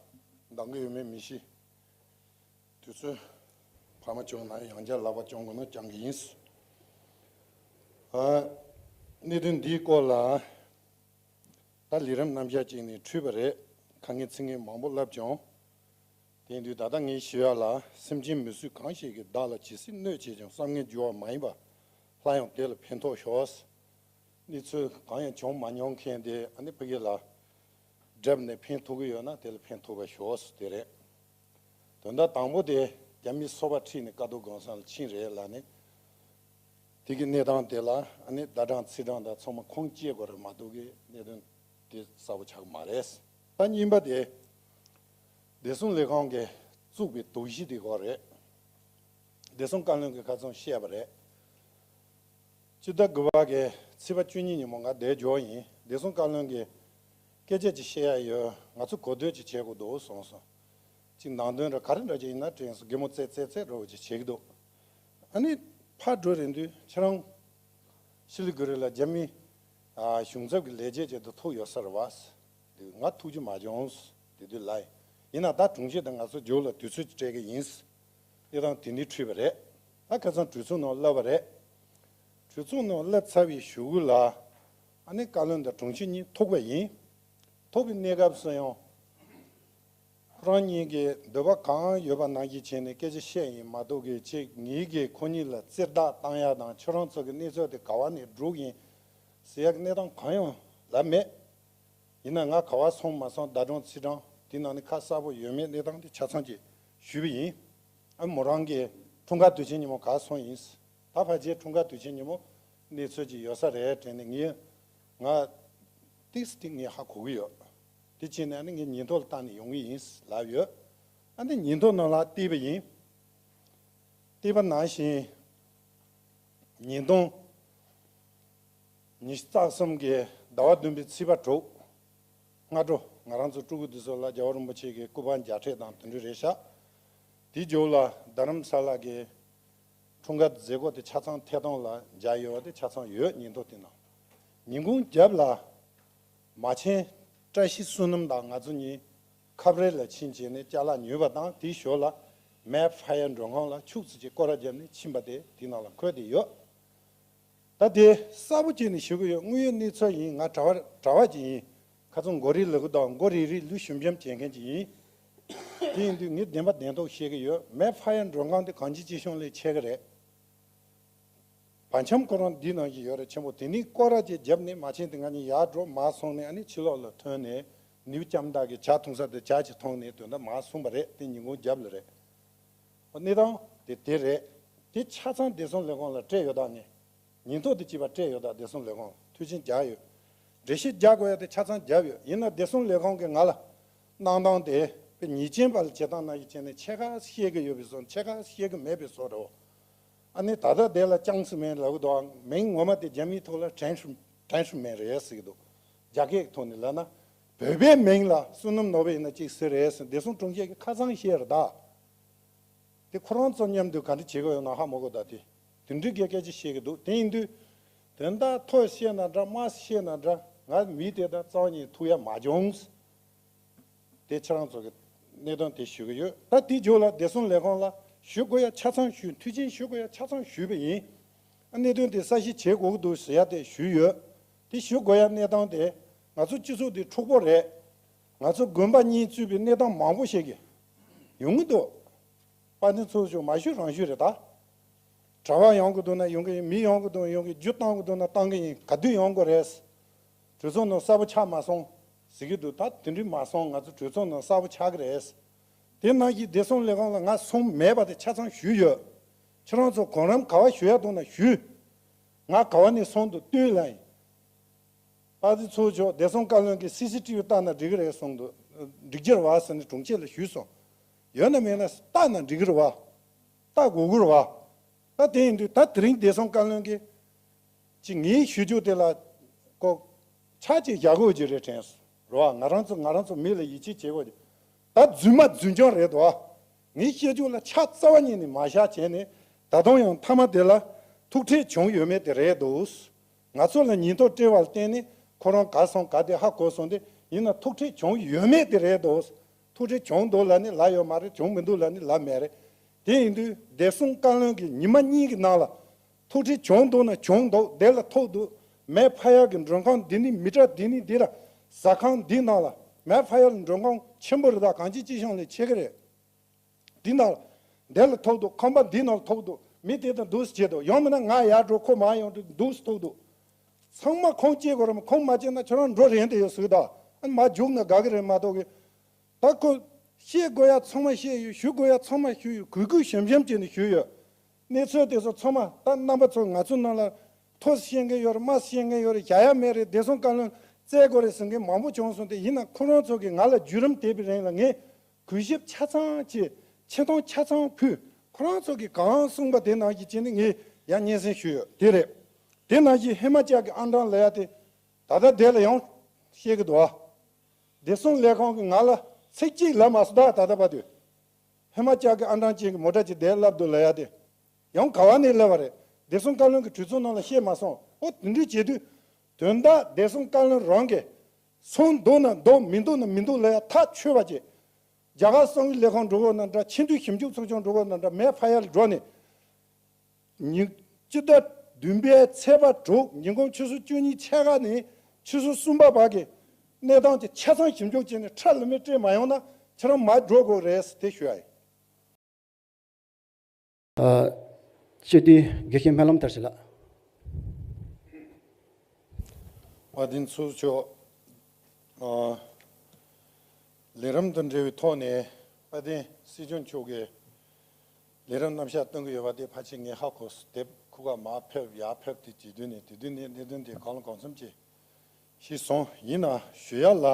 འདང་གི་ཡོད་མེད་མི་ཤེས། དུས་ཚོད་ཕ་མ་བྱུང་ན་ཡང་བསྐྱར་ལག་པ་བརྐྱང་དགོས་ན་བརྐྱང་གི་ཡིན། ཨ། གནད་དོན་འདིའི་སྐོར་ལ་ད་ལས་རིམ་རྣམ་གཞག་ཅིག་ནས་འཁྲུལ་པ་རེད། ཁ་ངན་ཚིག་ངན་མང་པོ་ལབ་ཀྱང་། དེ་ཡིན་དུས་ད་ལྟ་ངས་ཞུ་ཡ་ལ་སེམས་ཅན་མི་སུ་གང་ཞིག་གིས་བདག་ལ་ཇི་སྲིད་གནོད་བྱེད་ཀྱང་བསམ་ངན་འགྱུར་བ་མ་ཡིན་པ། སླར་ཡང་དེ་ལ་ཕན་ཐོགས་ཤོག། གནས་ཚུལ་གང་ཡང་བྱུང་མ་མྱོང་མཁན་དེ་ཨ་ནི་ཕ་གི་ལ་སྒྲུབ་ནས་ཕན་ཐོགས་ཀྱི་ཡོད་ན་དེ་ལ་ཕན་ཐོགས་པ་ཤོག་དེ་རེད། དོན་དག་དང་པོ་དེ་རྒྱ་མིས་སོ་པ་ཁྲིད་ནས་ཀ་རྡོ་སྒང་ས་ལ་ཕྱིན་རེད་ལབ་ནས། དེ་གི་གནས་སྟངས་དེ་ལ་ཨ་ནི་ཟླ་གྲངས་ཚེས་གྲངས་དང་ཚང་མ་ཁུངས་སྐྱེལ་དགོས་རེད་མ་གཏོགས་གི་གནད་དོན་དེ་གསལ་པོ་ཆགས་ཀྱི་མ་རེད། ད་གཉིས་པ་དེ། བདེ་སྲུང་ལས་ཁང་གིས་བཙུགས་པའི་དོགས་གཞི་དེ་སྐོར་རེད། བདེ་སྲུང་བཀའ་བློན་གྱིས་ཁ་རྩང་བཤད་པ་རེད། སྤྱི་ཟླ་དགུ་པ་གི་ཚེས་པ་བཅུ་གཉིས་ཉིན་མོ་ང་བསྡད་འཇོག་ཡིན། བདེ་སྲུང་བཀའ་བློན་གྱིས་སྐད་ཆ་ཅིག་བཤད་ཡ་ཡོད། ང་ཚོ་གོ་ཐོས་ཅིག་བྱེད་དགོས་འདུག་གསུངས་སོང་། ཅིག་ནང་དོན་ར་ག་རེ་འདྲ་ཅིག་ཡིན་ན་དྲན་སོང་། གད་མོ་ཙེ་ཙེ་ཙེ་འདྲ་བོ་ཅིག་བྱེད་ཀྱི་འདུག་ཨ་ནི་ཕར་འགྲོ་རན་དུས་ཁྱེད་རང་ཤི་ལི་གུ་རི་ལ་རྒྱ་མི་གཞུང་ཚབ་ཀྱི་ལས་བྱེད་ཅིག་དང་ཐུག་ཡོད་ས་རེད་བ། དེ་ང་ཐུག་རྒྱུ་མ་བྱུང་། དེ་དུས་ལ་ཡིན་ན་ད་དྲུང་ཆེ་དང་ང་ཚོ་མཇུག་ལ་དུས་ཚོད་ཅིག་སྤྲད་ཀྱི་ཡིན། གནས་སྟངས་དེ་འདྲ་འཁྲུལ་པ་རེད། ད་ཁ་སང་གྲོས་ཚོགས་ནང་བསླབས་པ་རེད། གྲོས་ཚོགས་ནང་བསླབས་ཚར་བའི་གཞུག་གུ་ལ་ཨ་ནི་བཀའ་བློན་དང་དྲུང་ཆེ་གཉིས་ཐུག་པ་ཡིན། ཐུག་པའི་གནས་སྐབས་སུ་ཡང་ཁོ་རང་གཉིས་ཀྱི་འདོད་པ་གང་ཡོད་པ་ནང་བཞིན་བྱས་ནས་སྐད་ཆ་བཤད་ཡིན་མ་གཏོགས་གི་ཅིག་ངེད་ཀྱིས་ཁོ་གཉིས་ལ་བཙིར་བདག་བཏང་ཡ་དང་ཁྱོད་རང་ཚོ་གི་གནས་ཚུལ་དེ་ག་བ་ནས་སྒྲུག་ཡིན་ཟེར་ཡ་གི་གནས་སྟངས་གང་ཡང་ལབ་མེད། ཡིན་ན་ང་ག་བ་སོང་མ་སོང་བརྡ་དྲང་ཚིག་དྲང་དེ་ནང་ནས་ཁ་གསལ་པོ་ཡོད་མེད་གནས་སྟངས་དེ་ཆ་ཚང་ཅིག་ཞུས་པ་ཡིན། ཨ་མོ་རང་གི་འཁྲུངས་སྐར་དུས་ཆེན་ཉིན་མོ་ག་སོང་ཡིན། ད་ཕལ་ཆེར་འཁྲུངས་སྐར་དུས་ཆེན་ཉིན་མོ་གནས་ཚུལ་ཅིག་ཡོད་ས་རེད་དྲན་ནས་ངས་ང་ཏིག་སི་ཏིག་ངས་ཧ་གོ་གི་ཡོད། དེ་བྱས་ནས་ཨ་ནི་ངས་ཉིན་ཐོ་ལ་བལྟས་ནས་ཡོང་གི་ཡིན་ལབ་ཡོད། ཨ་ནི་ཉིན་ཐོ་ནང་ལ་བལྟས་པ་ཡིན། བལྟས་པ་ནང་བཞིན་ཉིས་སྟོང་ཉི་ཤུ་རྩ་གསུམ་གྱི་ཟླ་བ་བདུན་པའི་ཚེས་པ་དྲུག་སྔ་དྲོ་ང་རང་ཚོ་སྤྲུལ་སྐུ་འདི་ཚོ་ལ་རྒྱལ་བ་རིན་པོ་ཆེ་གི་སྐུ་པར་མཇལ་འཕྲད་དང་དེ་འདྲ་རེད་ཤག་དེའི་མཇུག་ལ་རྡ་རམ་ས་ལ་གི་འཁྲུངས་སྐར་མཛད་སྒོ་དེ་ཆ་ཚང་ཐད་གཏོང་ལ་མཇལ་ཡོད་པ་དེ་ཆ་ཚང་ཡོད། ཉིན་ཐོ་དེ་ནང་ཉིན་གུང་རྒྱབ་ལ་མ་ཆེན་བཀྲ་ཤིས་བསོད་ནམས་དང་ང་ཚོ་གཉིས་ཁབ་རལ་ལ་ཕྱིན་བྱས་ནས་ཅ་ལག་ཉོས་པ་དང་དེའི་ཞོར་ལ་མེ་ཕ་ཡ་མགྲོན་ཁང་ལ་ཕྱུགས་ཙི་ཅིག་སྐོར་ར་བརྒྱབ་ནས་ཕྱིན་པ་དེ་དེའི་ནང་ལ་འཁོད་དེ་ཡོད། ད་དེ་གསལ་པོ་བྱས་ནས་ཞུ་གི་ཡོད། དངོས་ཡོད་གནས་ཚུལ་ཡིན། ང་གྲྭ་བ་གྲྭ་བ་ཅིག་ཡིན། ཁ་ཚོན་མགོ་རིལ་ལབ་གི་འདུག་མགོ་རིལ་རིལ་ལུས་ཞུམ་ཞུམ་བྱེད་མཁན་ཅིག་ཡིན། དེ་ཡིན་དུས་ངས་བདེན་པ་བདེན་མདོག་བཤད་གི་ཡོད། མེ་ཕ་ཡ་མགྲོན་ཁང་དེ་གང་ཅི་ཅི་བྱུང་ལས་ཆེ་གི་རེད། བར་འཁྱམ་ཁོ་རང་འདི་ནང་བཞིན་ཡོད་རེད། ཆེན་པོ་དེ་ནས་སྐོར་ར་ཅིག་བརྒྱབ་ནས་མ་ཆེན་དེ་ང་གཉིས་ཡར་འགྲོ་མར་སོང་ནས་ཨ་ནི་ཕྱི་ལོགས་ལ་ཐོན་ནས་ནིའུ་ལྕམ་དག་གི་ཇ་འཐུང་ས་དེ་ཇ་ཅིག་འཐུང་ནས་དོན་དག་མར་སོང་པ་རེད། དེ་ཉིན་གུང་རྒྱབ་ལ་རེད། གནས་སྟངས་དེ་དེ་རེད། དེ་ཆ་ཚང་བདེ་སྲུང་ལས་ཁུངས་ལ་སྤྲད་ཡོད་དང་ངས། ཉིན་ཐོ་དེ་གཅིག་པ་སྤྲད་ཡོད་དང་བདེ་སྲུང་ལས་ཁུངས་ལ་མཐུན་རྐྱེན་རྒྱག་ཡོད། འགྲེལ་བཤད་རྒྱག་དགོས་ཡ་དེ་ཆ་ཚང་བརྒྱབ་ཡོད། ཡིན་ན་བདེ་སྲུང་ལས་ཁུངས་ཀྱིས་ང་ལ་གནང་སྟངས་དེ་དཔེ་ཉེས་ཅན་པ་ལ་བྱེད་སྟངས་ནང་བཞིན་བྱས་ནས་ཕྱེད་ཀ་ཤེས་ཀྱི་ཡོད་པའི་བཟོ། ཕྱེད་ཀ་ཤེས་ཀྱི་མེད་པའི་བཟོ་རེད། ཨ་ནི་ད་ལྟ་དེ་ལ་ཅང་སི་མེན་ལབ་གི་འདུག་མིང་ངོ་མ་དེ་རྒྱ་མིའི་ཐོག་ལ་ཀྲན་ཧྲུ་ཀྲན་ཧྲུ་མེན་རེད་ཟེར་གི་འདུག་རྒྱ་སྐད་ཀྱི་ཐོག་ནས་ལབ་ན་བོད་པའི་མིང་ལ་བསོད་ནམས་ནོར་བུ་ཡིན་ན་ཅིག་ཟེར་རེད་ཟེར། བདེ་སྲུང་དྲུང་ཆེ་གིས་ཁ་སང་བཤད་རེད་ད། དེ་ཁོ་རང་ཚོ་མཉམ་དུ་ག་འདྲ་བྱེད་དགོས་ཡོད་ན་ཧ་མ་གོ་ད། དེ་དེ་འདྲའི་གི་སྐད་ཆ་བཤད་ཀྱི་འདུག་དེ་ཡིན་དུས་དོན་དག་ཐོ་བཤད་ན་འདྲ་དམའ་བཤད་ན་འདྲ་ང་མི་དེ་དང་རྩ་བ་ཉིད་ཐུག་ཡ་མ་བྱུང་། དེ་ཁྱེད་རང་ཚོ་གི་གནད་དོན་དེ་ཞུ་གི་ཡོད། ད་དེའི་མཇུག་ལ་བདེ་སྲུང་ལས་ཁུངས་ལ་ཞུ་དགོས་ཡ་ཆ་ཚང་ཞུས། མཐུན་རྐྱེན་ཞུ་དགོས་ཡ་ཆ་ཚང་ཞུས་པ་ཡིན། ཨ་གནད་དོན་དེ་གསལ་བཤད་བྱེད་དགོས་ཀྱི་འདུག་ཟེར་ཡ་དེ་ཞུས་ཡོད། དེ་ཞུ་དགོས་ཡ་གནས་སྟངས་དེ་ང་ཚོ་སྤྱི་ཚོགས་དེ་འཁྲུག་པོ་རེད། ང་ཚོ་དགོན་པ་གཉིས་གཙོས་པའི་གནས་སྟངས་མང་པོ་ཞིག་གི་ཡོང་གི་འདུག་དཔལ་ལྡན་ཚོགས་གཙོ་མ་ཞུ་རང་ཞུ་རེད་ད། གྲྭ་པ་ཡོང་གི་འདུག་ན་ཡོང་གི་ཡིན། མི་ཡོང་གི་འདུག་ན་ཡོང་གི། རྒྱུ་བཏང་གི་འདུག་ན་བཏང་གི་ཡིན། ག་དུས་ཡོང་དགོས་རེད། གྲོས་ཚོགས་ནང་གསལ་པོ་ཆགས་མ་སོང་ཟེར་གི་འདུག་ད་དེ་འདྲའི་མ་སོང་། ང་ཚོ་གྲོས་ཚོགས་ནང་གསལ་པོ་ཆགས་ཀྱི་རེད། དེ་ནང་བཞིན་བདེ་སྲུང་ལས་ཁུངས་ལ་ང་སོང་མེད་པ་དེ་ཆ་ཚང་ཞུས་ཡོད། ཁྱེད་རང་ཚོ་གོ་རིམ་ག་བ་ཞུ་ཡ་འདུག་ན་ཞུས། ང་ག་བ་ནས་སོང་འདུག་ལྟོས་ལ་ཡིན། དཔལ་ལྡན་ཚོགས་གཙོ། བདེ་སྲུང་བཀའ་བློན་གྱིས་སི་སི་ཊི་བི་བལྟས་ན་འགྲིག་གི་རེད་གསུངས་འདུག་འགྲིག་རྒྱུ་རེད་བ་ཟེར་ནས་དྲུང་ཆེ་ལ་ཞུས་སོང་། ཡོད་ན་མེད་ན་བལྟས་ན་འགྲིག་གི་རེད་བ། བལྟ་དགོས་ཀྱི་རེད་བ། ད་དེ་ཡིན་དུས་ད་དེ་རིང་བདེ་སྲུང་བཀའ་བློན་གྱིས་ཅིག་ངའི་ཞུ་རྒྱུ་དེ་ལ་ཀོ་ཆ་ཅིག་བཞག་དགོས་ཀྱི་རེད་དྲན་སོང་། རེད་བ། ང་རང་ཚོ་ང་རང་ཚོ་མི་ལ་ཡིད་ཆེས་བྱེད་དགོས་ཀྱི། ད་རྫུན་མ་རྫུན་རྐྱང་རེད་དོ། ངའི་བཤད་རྒྱུ་ལ་ཆ་རྩ་བ་ཉིད་ནས་མ་བཞག་བྱས་ནས་ད་དུང་ཡང་མཐའ་མ་དེ་ལ་ཐུག་འཕྲད་བྱུང་ཡོད་མེད་དེ་རེད་འདུག་ང་ཚོ་ལ་ཉིན་ཐོ་སྤྲད་པ་ལ་བརྟེན་ནས་ཁོ་རང་ག་སོང་ག་དེ་ཧ་གོ་སོང་སྟེ། ཡིན་ན་ཐུག་འཕྲད་བྱུང་ཡོད་མེད་དེ་རེད་འདུག་ཐུག་འཕྲད་བྱུང་འདུག་ལབ་ནི་ལབ་ཡོད་མ་རེད། བྱུང་མི་འདུག་ལབ་ནི་ལབ་མེད་རེད། དེ་ཡིན་དུས་བདེ་སྲུང་བཀའ་བློན་གྱིས་ཉི་མ་གཉིས་ཀྱི་ནང་ལ་ཐུག་འཕྲད་བྱུང་འདུག་ན་བྱུང་འདུག་དེ་ལ་ཐུག་འདུག་མེ་ཕ་ཡ་གི་མགྲོན་ཁང་འདི་ནི་མི་ཊར་འདི་ནི་འདི་ར་ཟ་ཁང་འདི་ནང་ལ་མེ་ཕ་ཡ་ལ་མགྲོན་ཁང་ཆེན་པོ་རེད། ད་གང་ཅི་ཅི་ཤང་ལས་ཆེ་གི་རེད། འདི་ནང་ལ་དེ་ལ་ཐོག་འདུག་ཁང་པ་འདི་ནང་ལ་ཐོག་འདུག་མི་དེ་དང་འདུག་སེ་བྱེད་འདུག་ཡང་མིན་ན་ང་ཡར་འགྲོ་ཁོ་མར་ཡོང་དུས་འདུག་སེ་ཐོག་འདུག་ཚང་མ་ཁུངས་སྐྱེལ་དགོས་རེད་མ། ཁུངས་མ་སྐྱེལ་ན་ཁྱོད་རང་འགྲོ་རན་དེ་ཡོད་ཟེར་གི་ད། ཨ་ནི་མ་རྒྱུག་ན་དགའ་གི་རེད་མ་གཏོགས་གི། ད་ཁོ་བཤད་དགོས་ཡ་ཚང་མ་བཤད་ཡོད། ཞུ་དགོས་ཡ་ཚང་མ་ཞུས་ཡོད། གུས་གུས་ཞུམ་ཞུམ་བྱས་ནས་ཞུས་ཡོད། གནས་ཚུལ་དེ་ཚོ་ཚང་མ་ད་རྣམ་པ་ཚོ་ང་ཚོ་ནང་ལ་མཐོ་སེ་བཤད་མཁན་ཡོད་རེད། དམའ་སེ་བཤད་མཁན་ཡོད་རེད། བྱ་ཡ་མེད་རེད། བདེ་སྲུང་བཀའ་བློན་བཙལ་དགོས་རེད་ཟེར་མཁན་མང་པོ་བྱུང་སོང་སྟེ། ཡིན་ན་ཁོ་རང་ཚོ་གིས་ང་ལ་བརྒྱུད་རིམ་དེད་པའི་རིང་ལ་ངས་གུས་ཞབས་ཆ་ཚང་བྱས། ཆེ་མཐོང་ཆ་ཚང་ཕུལ། ཁོ་རང་ཚོ་གིས་གང་གསུངས་པ་དེ་ནང་བཞིན་བྱས་ནས་ངས་ཡང་སྙན་སེང་ཞུས་ཡོད། དེ་རེད། དེ་ནང་བཞིན་ཧི་མ་ཅལ་གྱི་ཨང་གྲངས་ལབ་ཡ་དེ་ད་ལྟ་དེ་ལ་ཡང་བཤད་ཀྱི་འདུག་ཨ། བདེ་སྲུང་ལས་ཁང་གིས་ང་ལ་ཚིག་གཅིག་ལབ་མ་སོང་ད་ད་ལྟ་བར་དུ། ཧི་མ་ཅལ་གྱི་ཨང་གྲངས་ཅན་གྱི་མོ་ཊ་ཅིག་བསྡད་སླེབས་འདུག་ལབ་ཡ་དེ། ཡང་ག་བ་ནས་སླེབས་པ་རེད། བདེ་སྲུང་བཀའ་བློན་གྱིས་གྲོས་ཚོགས་ནང་ལ་བཤད་མ་སོང་། ཨོ་དེ་འདྲ་བྱེད་དུས། དོན་དག་བདེ་སྲུང་བཀའ་བློན་རང་གིས་སོང་འདུག་ན་འདུག་མི་འདུག་ན་མི་འདུག་ལབ་ཡ་ཐག་ཆོད་པ་བྱེད། རྒྱ་གར་གསང་བའི་ལས་ཁང་འགྲོ་དགོས་ན་འདྲ། ཆེས་མཐོའི་ཞིབ་འཇུག་ཚོགས་ཆུང་འགྲོ་དགོས་ན་འདྲ། མེ་ཕ་ཡར་འགྲོ་ནས། ཉིན། སྤྱི་ཟླ་བདུན་པའི་ཚེས་པ་དྲུག་ཉིན་གུང་ཆུ་ཚོད་བཅུ་གཉིས་ཕྱེད་ཀ་ནས་ཆུ་ཚོད་གསུམ་པ་བར་གྱི་གནས་སྟངས་ཀྱི་ཆ་ཚང་ཞིབ་འཇུག་བྱས་ནས་ཁྲལ་ལམ་སེང་སྤྲད་མ་ཡོང་ན་ཁྱེད་རང་མར་འགྲོ་དགོས་རེད་དེ་ཞུ་ཡ་ཡིན། ཨ། སྤྱི་འཐུས་དགེ་བཤེས་སྨོན་ལམ་མཐར་ཕྱིན་ལགས། དཔལ་ལྡན་ཚོགས་གཙོ་མཆོག་ཨ། ལས་རིམ་དང་འབྲེལ་བའི་ཐོག་ནས་དཔལ་ལྡན་སྲིད་སྐྱོང་མཆོག་གིས་ལས་རིམ་རྣམ་གཞག་སྟོན་གྱི་ཡོད་པ་དེ་ཕལ་ཆེར་ངས་ཧ་གོ་སོང་། དེབ་ཁུག་ག་མར་ཕེབས་ཡར་ཕེབས་དེ་བྱེད་དུས་ནས་དེ་དུས་ནས་གནད་དོན་དེ་གང་ལ་གང་འཚམ་ཅིག་ཤེས་སོང་། ཡིན་ན་ཞུ་ཡ་ལ།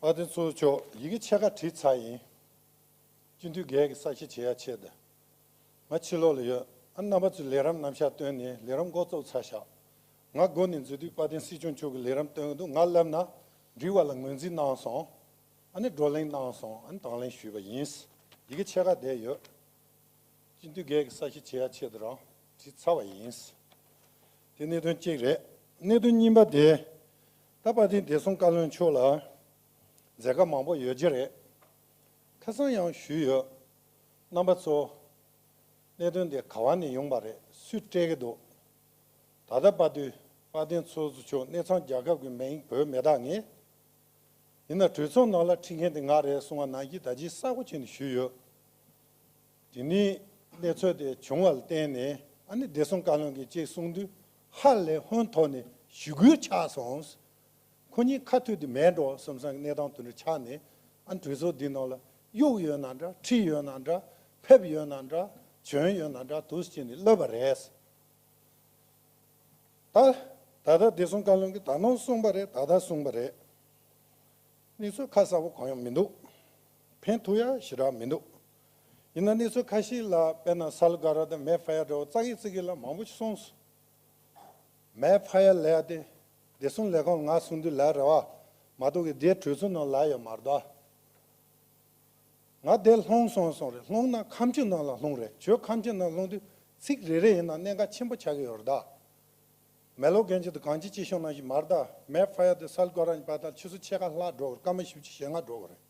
དཔལ་ལྡན་ཚོགས་གཙོ་མཆོག་ཡི་གེ་ཕྱེད་ཀ་བྲིས་ཚར་ཡིན། སྤྱི་འཐུས་སྒེར་གྱི་གསལ་བཤད་བྱེད་ཡ་ཆེད་དུ། ང་ཕྱི་ལོགས་ལ་ཡོད། ཨ་རྣམ་པ་ཚོས་ལས་རིམ་རྣམ་གཞག་བཏོན་ནས་ལས་རིམ་འགོ་བཙུགས་ཚར་ཤག་ང་སྒོ་ནས་འཛུལ་དུས་དཔལ་ལྡན་སྲིད་སྐྱོང་མཆོག་གིས་ལས་རིམ་སྟོན་གྱི་འདུག་ང་སླེབས་ན་འགྲིག་པ་ལ་ངོས་འཛིན་གནང་སོང་། ཨ་ནི་བགྲོ་གླེང་གནང་སོང་། ཨ་ནི་དང་ལེན་ཞུས་པ་ཡིན། ཡི་གེ་ཕྱེད་ཀ་བསྡད་ཡོད། སྤྱི་འཐུས་སྒེར་གྱི་གསལ་བཤད་བྱེད་ཡ་ཆེད་དུ་རང་བྲིས་ཚར་བ་ཡིན། དེ་གནད་དོན་གཅིག་རེད། གནད་དོན་གཉིས་པ་དེ། ད་དཔལ་ལྡན་བདེ་སྲུང་བཀའ་བློན་མཆོག་ལ་མཛད་དཀའ་མང་པོ་ཡོད་ཀྱི་རེད། ཁ་སང་ཡང་ཞུས་ཡོད། རྣམ་པ་ཚོ། གནད་དོན་དེ་ག་བ་ནས་ཡོང་པ་རེད། སུས་སྤྲད་ཀྱི་འདུག་ད་ལྟ་བར་དུ་དཔལ་ལྡན་ཚོགས་གཙོ་མཆོག་གནས་ཚང་རྒྱལ་ཁབ་ཀྱི་མིང་བོས་མེད་དག་ངས། ཡིན་ན་གྲོས་ཚོགས་ནང་ལ་ཁྲིད་མཁན་དེ་ང་རེད་གསུང་བ་ནང་བཞིན་ད་ཅི་གསལ་པོ་བྱས་ནས་ཞུས་ཡོད། དེ་ནས་གནས་ཚུལ་དེ་བྱུང་བ་ལ་བརྟེན་ནས་ཨ་ནི་བདེ་སྲུང་བཀའ་བློན་གྱིས་ཅིག་གསུང་དུས་ཧ་ལས་ཧོན་ཐོག་ནས་ཞུ་དགོས་ཆགས་སོང་། ཁོ་གཉིས་ཁ་ཐུག་དེ་མེད་འགྲོ་བསམ་བསམ་གྱི་གནས་སྟངས་དེ་འདྲ་ཆགས་ནས་ཨ་གྲོས་ཚོགས་འདི་ནང་ལ་གཡུག་ཡོད་ན་འདྲ། ཁྲིད་ཡོད་ན་འདྲ། ཕེབས་ཡོད་ན་འདྲ། བྱོན་ཡོད་ན་འདྲ་འདུག་སེ་བྱས་ནས་སླེབས་པ་རེད། ད། ད་ལྟ་བདེ་སྲུང་བཀའ་བློན་གྱིས་ད་ནང་གསུངས་པ་རེད། ད་ལྟ་གསུངས་པ་རེད། གནས་ཚུལ་ཁ་གསལ་པོ་གང་ཡང་མི་འདུག་ཕན་ཐོགས་ཡ་ཞེ་དྲག་མི་འདུག་ཡིན་ན་གནས་ཚུལ་ཁ་ཤས་ལ་དཔེར་ན་སལ་ག་ར་དང་མེ་ཕ་ཡ་འདྲ་བོ་ཙག་གི་ཙིག་གི་ལ་མང་པོ་ཞིག་གསུངས་སོང་། མེ་ཕ་ཡ་ལབ་ཡ་དེ་བདེ་སྲུང་ལས་ཁང་ལ་ང་གསུང་དུས་ལབ་རེད་བ། མ་གཏོགས་ཀྱི་དེ་གྲོས་ཚོགས་ནང་ལབ་ཡོད་མ་རེད་ད། ང་དེ་ལྷུང་སོང་སོང་རེད། ལྷུང་ན་ཁ་མཆུ་ནང་ལ་ལྷུང་རེད། ཁྱོད་ཁ་མཆུ་ནང་ལྷུང་དུས་ཚིག་རེ་རེ་ཡིན་ན་གནད་འགག་ཆེན་པོ་ཆགས་ཀྱི་ཡོད་རེད་ད། མེ་ལོ་གན་ཇི་དང་གངས་ཅན་སྐྱིད་གཤོངས་ནང་བཞིན་མ་རེད་ད། མེ་ཕ་ཡ་དེ་སལ་ག་ར་གཉིས་བར་ཐག་ཆུ་ཚོད་ཕྱེད་ཀ་ལྷག་འགྲོ་གི་རེད། སྐར་མ་བཞི་བཅུ་ཞེ་ལྔ་འགྲོ་གི་རེད།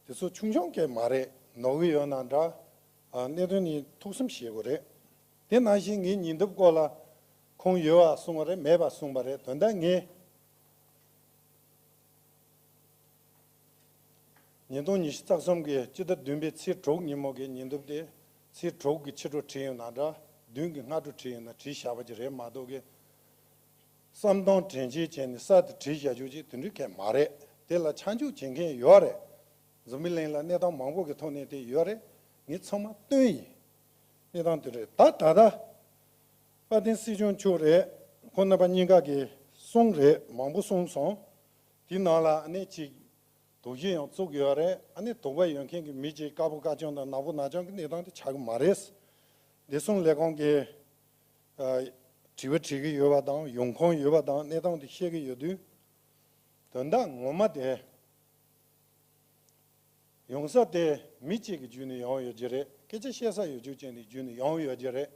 དེ་ཚོ་ཆུང་ཆུང་གས་མ་རེད། ནོར་གི་ཡོད་ན་འདྲ། ཨ། གནད་དོན་ནི་ཐུགས་བསམ་བཞེས་དགོས་རེད། དེ་ནང་བཞིན་ངའི་ཉེ་འདབས་སྐོར་ལ་ཁོང་ཡོད་པ་གསུངས་པ་རེད། མེད་པ་གསུངས་པ་རེད། དོན་དག་ངས་ཉིས་སྟོང་ཉི་ཤུ་རྩ་གསུམ་གྱི་སྤྱི་ཟླ་བདུན་པའི་ཚེས་དྲུག་ཉིན་མོ་གི་ཉེ་འདབས་དེ་ཚེས་དྲུག་གི་ཕྱི་དྲོ་བྲིས་ཡོད་ན་འདྲ། བདུན་གྱི་སྔ་དྲོ་བྲིས་ཡོད་ན་བྲིས་བཞག་པ་ཅིག་རེད་མ་གཏོགས་ཀྱི། བསམ་སྟངས་དྲན་བྱེད་བྱས་ནས་གསར་དུ་བྲིས་བཞག་རྒྱུ་ཅིག་དེ་འདྲའི་གས་མ་རེད། དེ་ལ་ཆ་འཇོག་བྱེད་མཁན་ཡོད་རེད། འཛམ་བུ་གླིང་ལ་གནས་སྟངས་མང་པོ་གི་ཐོག་ནས་དེ་ཡོད་རེད། ངས་ཚང་མ་བཏོན་ཡིན། གནས་སྟངས་དེ་རེད། ད་ད་ལྟ་དཔལ་ལྡན་སྲིད་སྐྱོང་མཆོག་རེད། ཁོང་རྣམ་པ་གཉིས་ཀ་གིས་གསུངས་རེད། མང་པོ་གསུངས་སོང་། དེའི་ནང་ལ་ཨ་ནི་གཅིག་དོགས་གཞི་ཡང་བཙུགས་ཡོད་རེད། ཨ་ནི་དོགས་པ་ཡོད་མཁན་གྱི་མི་གཅིག་དཀར་པོ་དཀར་ཆང་དང་ནག་པོ་ནག་ཆང་གི་གནས་སྟངས་དེ་ཆགས་ཀྱི་མ་རེད། བདེ་སྲུང་ལས་ཁང་གིས་ཨ། དྲི་བ་དྲི་གི་ཡོད་པ་དང་ཡོང་ཁུངས་ཡོད་པ་དང་གནས་སྟངས་དེ་ཤེས་ཀྱི་ཡོད་དུས། དོན་དག་ངོ་མ་དེ་ཡོང་ས་དེ་མི་གཅིག་གི་བརྒྱུད་ནས་ཡོང་ཡོད་ཀྱི་རེད། སྐད་ཆ་བཤད་ས་ཡོད་རྒྱུ་ཅན་དེ་བརྒྱུད་ནས་ཡོང་ཡོད་ཀྱི་རེད།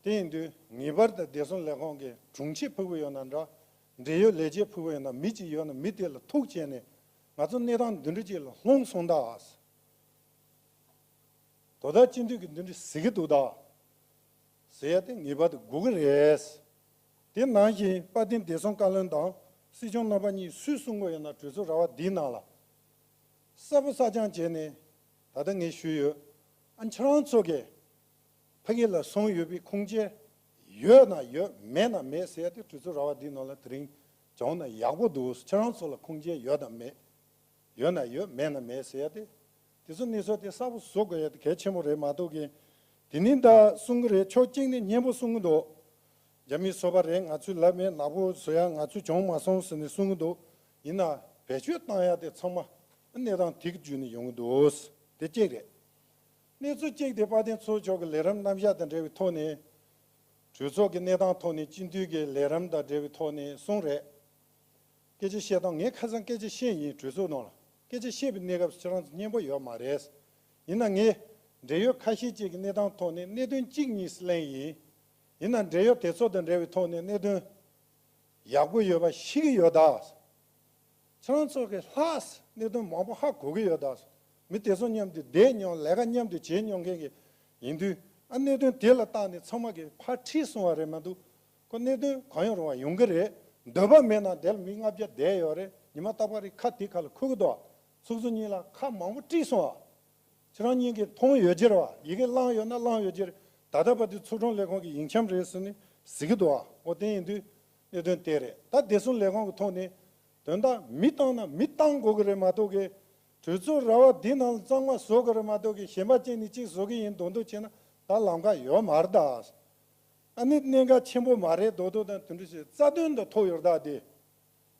དེ་ཡིན་དུས་ངེས་པར་དུ་བདེ་སྲུང་ལས་ཁང་གི་དྲུང་ཆེ་ཕུད་པོ་ཡོད་ན་འདྲ། འབྲེལ་ཡོད་ལས་བྱེད་ཕུད་པོ་ཡོད་ན། མི་གཅིག་ཡོད་ན་མི་དེ་ལ་ཐུག་བྱས་ནས་ང་ཚོ་གནས་སྟངས་འདི་འདྲ་ཅིག་ལ་ལྷུང་སོང་ད། དོ་བདག་སྤྱི་འཐུས་ཀྱིས་འདི་འདྲ་ཟེར་གྱི་འདུག་ད། ཟེར་ཡ་དེ་ངེས་པར་དུ་དགོས་ཀྱི་རེད། དེ་ནང་བཞིན་དཔལ་ལྡན་བདེ་སྲུང་བཀའ་བློན་དང་སྲིད་སྐྱོང་རྣམ་པ་གཉིས་སུས་གསུང་གི་ཡོད་ན་གྲོས་ཚོགས་ར་བ་འདིའི་ནང་ལ་གསལ་པོ་གསལ་རྐྱང་བྱས་ནས། ད་ལྟ་ངས་ཞུས་ཡོད། ཨ། ཁྱེད་རང་ཚོ་གིས་ཕ་གི་ལ་སོང་ཡོད་པའི་ཁུངས་སྐྱེལ་ཡོད་ན་ཡོད། མེད་ན་མེད་ཟེར་ཡ་དེ་གྲོས་ཚོགས་ར་བ་འདིའི་ནང་ལ་དེ་རིང་བྱུང་ན་ཡག་པོ་འདུག་ཁྱེད་རང་ཚོ་ལ་ཁུངས་སྐྱེལ་ཡོད་དམ་མེད། ཡོད་ན་ཡོད། མེད་ན་མེད་ཟེར་ཡ་དེ། དེ་ཚོ་གནས་ཚུལ་དེ་གསལ་པོ་བཟོ་དགོས་ཡ་དེ་གལ་ཆེན་པོ་རེད་མ་གཏོགས་ཀྱི། དེ་ནི་ད་གསུང་གི་རེད། ཕྱོགས་གཅིག་ནས་སྙན་པོ་གསུང་གི་འདུག་རྒྱ་མིའི་སོ་པ་རེད། ང་ཚོས་ལབ་མེད། ནག་པོ་བཟོ་ཡ་ང་ཚོས་བྱུང་མ་སོང་ཟེར་ནས་གསུང་གི་འདུག་ཡིན་ན་བེད་སྤྱོད་བཏང་ཡ་དེ་ཚང་མ་གནས་སྟངས་དེ་གི་བརྒྱུད་ནས་ཡོང་གི་འདུག་དེ་གཅིག་རེད། གནས་ཚུལ་གཅིག་དེ་དཔལ་ལྡན་ཚོགས་མཆོག་གི་ལས་རིམ་རྣམ་གཞག་དང་འབྲེལ་བའི་ཐོག་ནས། གྲོས་ཚོགས་ཀྱི་གནས་སྟངས་ཐོག་ནས་སྤྱི་འཐུས་ཀྱི་ལས་རིམ་དང་འབྲེལ་བའི་ཐོག་ནས་གསུངས་རེད། སྐད་ཆ་བཤད་སྟངས་ངས་ཁ་སང་སྐད་ཆ་བཤད་ཡིན། གྲོས་ཚོགས་ནང་ལ་སྐད་ཆ་བཤད་པའི་གནས་སྐབས་སུ་ཁྱེད་རང་ཚོ་སྙན་པོ་ཡོད་མ་རེད། ཡིན་ན་ངས་འབྲེལ་ཡོད་ཁ་ཤས་ཅིག་གི་གནས་སྟངས་ཐོག་ནས་གནད་དོན་གཅིག་གཉིས་གླེང་ཡིན། ཡིན་ན་འབྲེལ་ཡོད་དེ་ཚོ་དང་འབྲེལ་བའི་ཐོག་ནས་གནད་དོན་ཡག་པོ་ཡོད་པ་ཤེས་ཀྱི་ཡོད་ད། ཁྱེད་རང་ཚོ་གི་ལྷག་གནད་དོན་མང་པོ་ཧ་གོ་གི་ཡོད་ད། མི་དེ་ཚོ་མཉམ་དུ་བསྡད་མྱོང་། ལས་ཀ་མཉམ་དུ་བྱེད་མྱོང་མཁན་གྱི་ཡིན་དུས། ཨ། གནད་དོན་དེ་ལ་བརྟགས་ནས་ཚང་མ་གི་ཕར་ཁྲིད་སོང་བ་རེད་མ་གཏོགས། ཁོ་གནད་དོན་གང་ཡང་རུང་བ་ཡོང་གི་རེད། འདོད་པ་མེད་ན་དེ་ལ་མི་ལྔ་བརྒྱ་བསྡད་ཡོད་རེད། ཉི་མ་རྟག་པར་རེ་ཁ་དེ་ཁ་ལ་འཁུར་གི་འདུག། ཚོགས་གཙོ་གཉིས་ལ་ཁ་མང་པོ་དཀྲིས་སོང་ཨ། ཁྱེད་རང་གཉིས་ཀྱིས་མཐོང་ཡོད་ཀྱི་རེད་བ། ཡི་གེ་བླངས་ཡོད་ན་བླངས་ཡོད་ཀྱི་རེད། ད་ལྟ་བར་དུ་ཚོགས་དྲུང་ལས་ཁུངས་ཀྱི་ཡིག་ཆ་རེད་ཟེར་ནས་ཟེར་གྱི་འདུག་ཨ། འོ་དེ་ཡིན་དུས་གནད་དོན་དེ་རེད། ད་བདེ་སྲུང་ལས་ཁུངས་ཀྱི་ཐོག་ནས་དོན་དག་མི་བཏང་ན་མི་བཏང་དགོས་ཀྱི་རེད་མ་གཏོགས་ཀྱི། གྲོས་ཚོགས་ར་བ་འདི་ནང་ལ་གཙང་མ་བཟོ་དགོས་རེད་མ་གཏོགས་ཀྱི། གཞན་པ་གཅིག་ནས་གཅིག་བཟོ་གི་ཡིན་མདོག་མདོག་བྱས་ན་ད་ལམ་ཁ་ཡོད་མ་རེད་ད། ཨ་ནི་གནད་འགག་ཆེན་པོ་མ་རེད་མདོག་མདོག་དང་དེ་འདྲ་བྱས་རྩ་དོན་དུ་ཐུག་ཡོད་རེད་ད། དེ་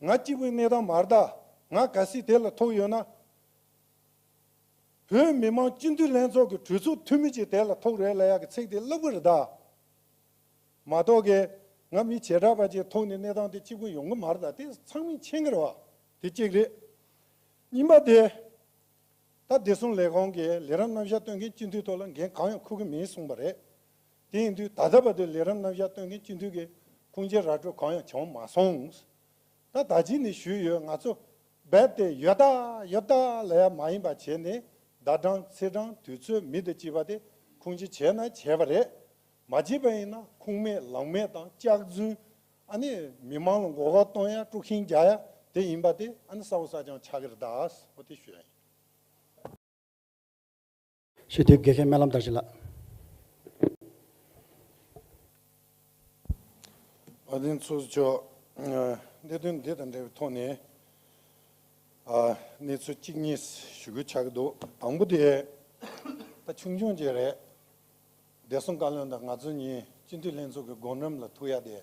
ང་གཅིག་པུའི་གནས་སྟངས་མ་རེད་ད། ང་གལ་སྲིད་དེ་ལ་ཐུག་ཡོད་ན། བོད་མི་མང་སྤྱི་འཐུས་ལྷན་ཚོགས་ཀྱི་གྲོས་ཚོགས་འཐུས་མི་ཅིག་དེ་ལ་ཐུག་རེད་ལབ་ཡག་གི་ཚིག་དེ་སླབ་གི་རེད་ད། མ་གཏོགས་ཀྱི་ང་མི་བྱེ་བྲག་པ་ཅིག་ཐུག་ནས་གནས་སྟངས་དེ་གཅིག་པུ་ཡོང་གི་མ་རེད་ད། དེ་ཚང་མས་མཁྱེན་གྱི་རེད་བ། དེ་གཅིག་རེད། གཉིས་པ་དེ། ད་བདེ་སྲུང་ལས་ཁུངས་ཀྱི་ལས་རིམ་རྣམ་གཞག་སྟོན་མཁན་སྤྱི་འཐུས་ཐོག་ལ་འགན་གང་ཡང་འཁུར་གྱི་མིན་གསུངས་པ་རེད། དེ་ཡིན་དུས་ད་ལྟ་བར་དུ་ལས་རིམ་རྣམ་གཞག་སྟོན་མཁན་སྤྱི་འཐུས་ཀྱི་ཁུངས་སྐྱེལ་ར་སྤྲོད་གང་ཡང་བྱུང་མ་སོང་། ད་ད་ཅི་ནས་ཞུས་ཡོད། ང་ཚོ་རྦད་དེ་ཡོད་ད་ཡོད་ད་ལབ་ཡ་མ་ཡིན་པ་བྱས་ནས། ཟླ་གྲངས་ཚེས་གྲངས་དུས་ཚོད་མི་དང་བཅས་པ་དེ་ཁུངས་སྐྱེལ་བྱས་ན་བྱས་པ་རེད། མ་བྱས་པ་ཡིན་ན་ཁུངས་མེད་ལང་མེད་དང་སྐྱག་རྫུན། ཨ་ནི་མི་མང་ལ་མགོ་སྐོར་གཏོང་ཡ། དཀྲུག་ཤིང་རྒྱག་ཡ་དེ་ཡིན་པ་དེ་ཨ་ནི་གསལ་པོ་གསལ་རྐྱང་ཆགས་ཀྱི་རེད་ད། འོ་དེ་ཞུ་ཡ་ཡིན། སྤྱི་འཐུས་དགེ་བཤེས་སྨོན་ལམ་དར་ཞིང་ལགས། དཔལ་ལྡན་ཚོགས་གཙོ་མཆོག། གནད་དོན་འདི་དང་འབྲེལ་བའི་ཐོག་ནས། ཨ། གནས་ཚུལ་གཅིག་གཉིས་ཞུ་དགོས་ཆགས་ཀྱི་འདུག། དང་པོ་དེ་ད་ཆུང་ཆུང་ཅིག་རེད། བདེ་སྲུང་བཀའ་བློན་དང་ང་ཚོ་གཉིས་སྤྱི་འཐུས་ལྷན་ཚོགས་ཀྱི་སྒོ་འགྲམ་ལ་ཐུག་ཡ་དེ།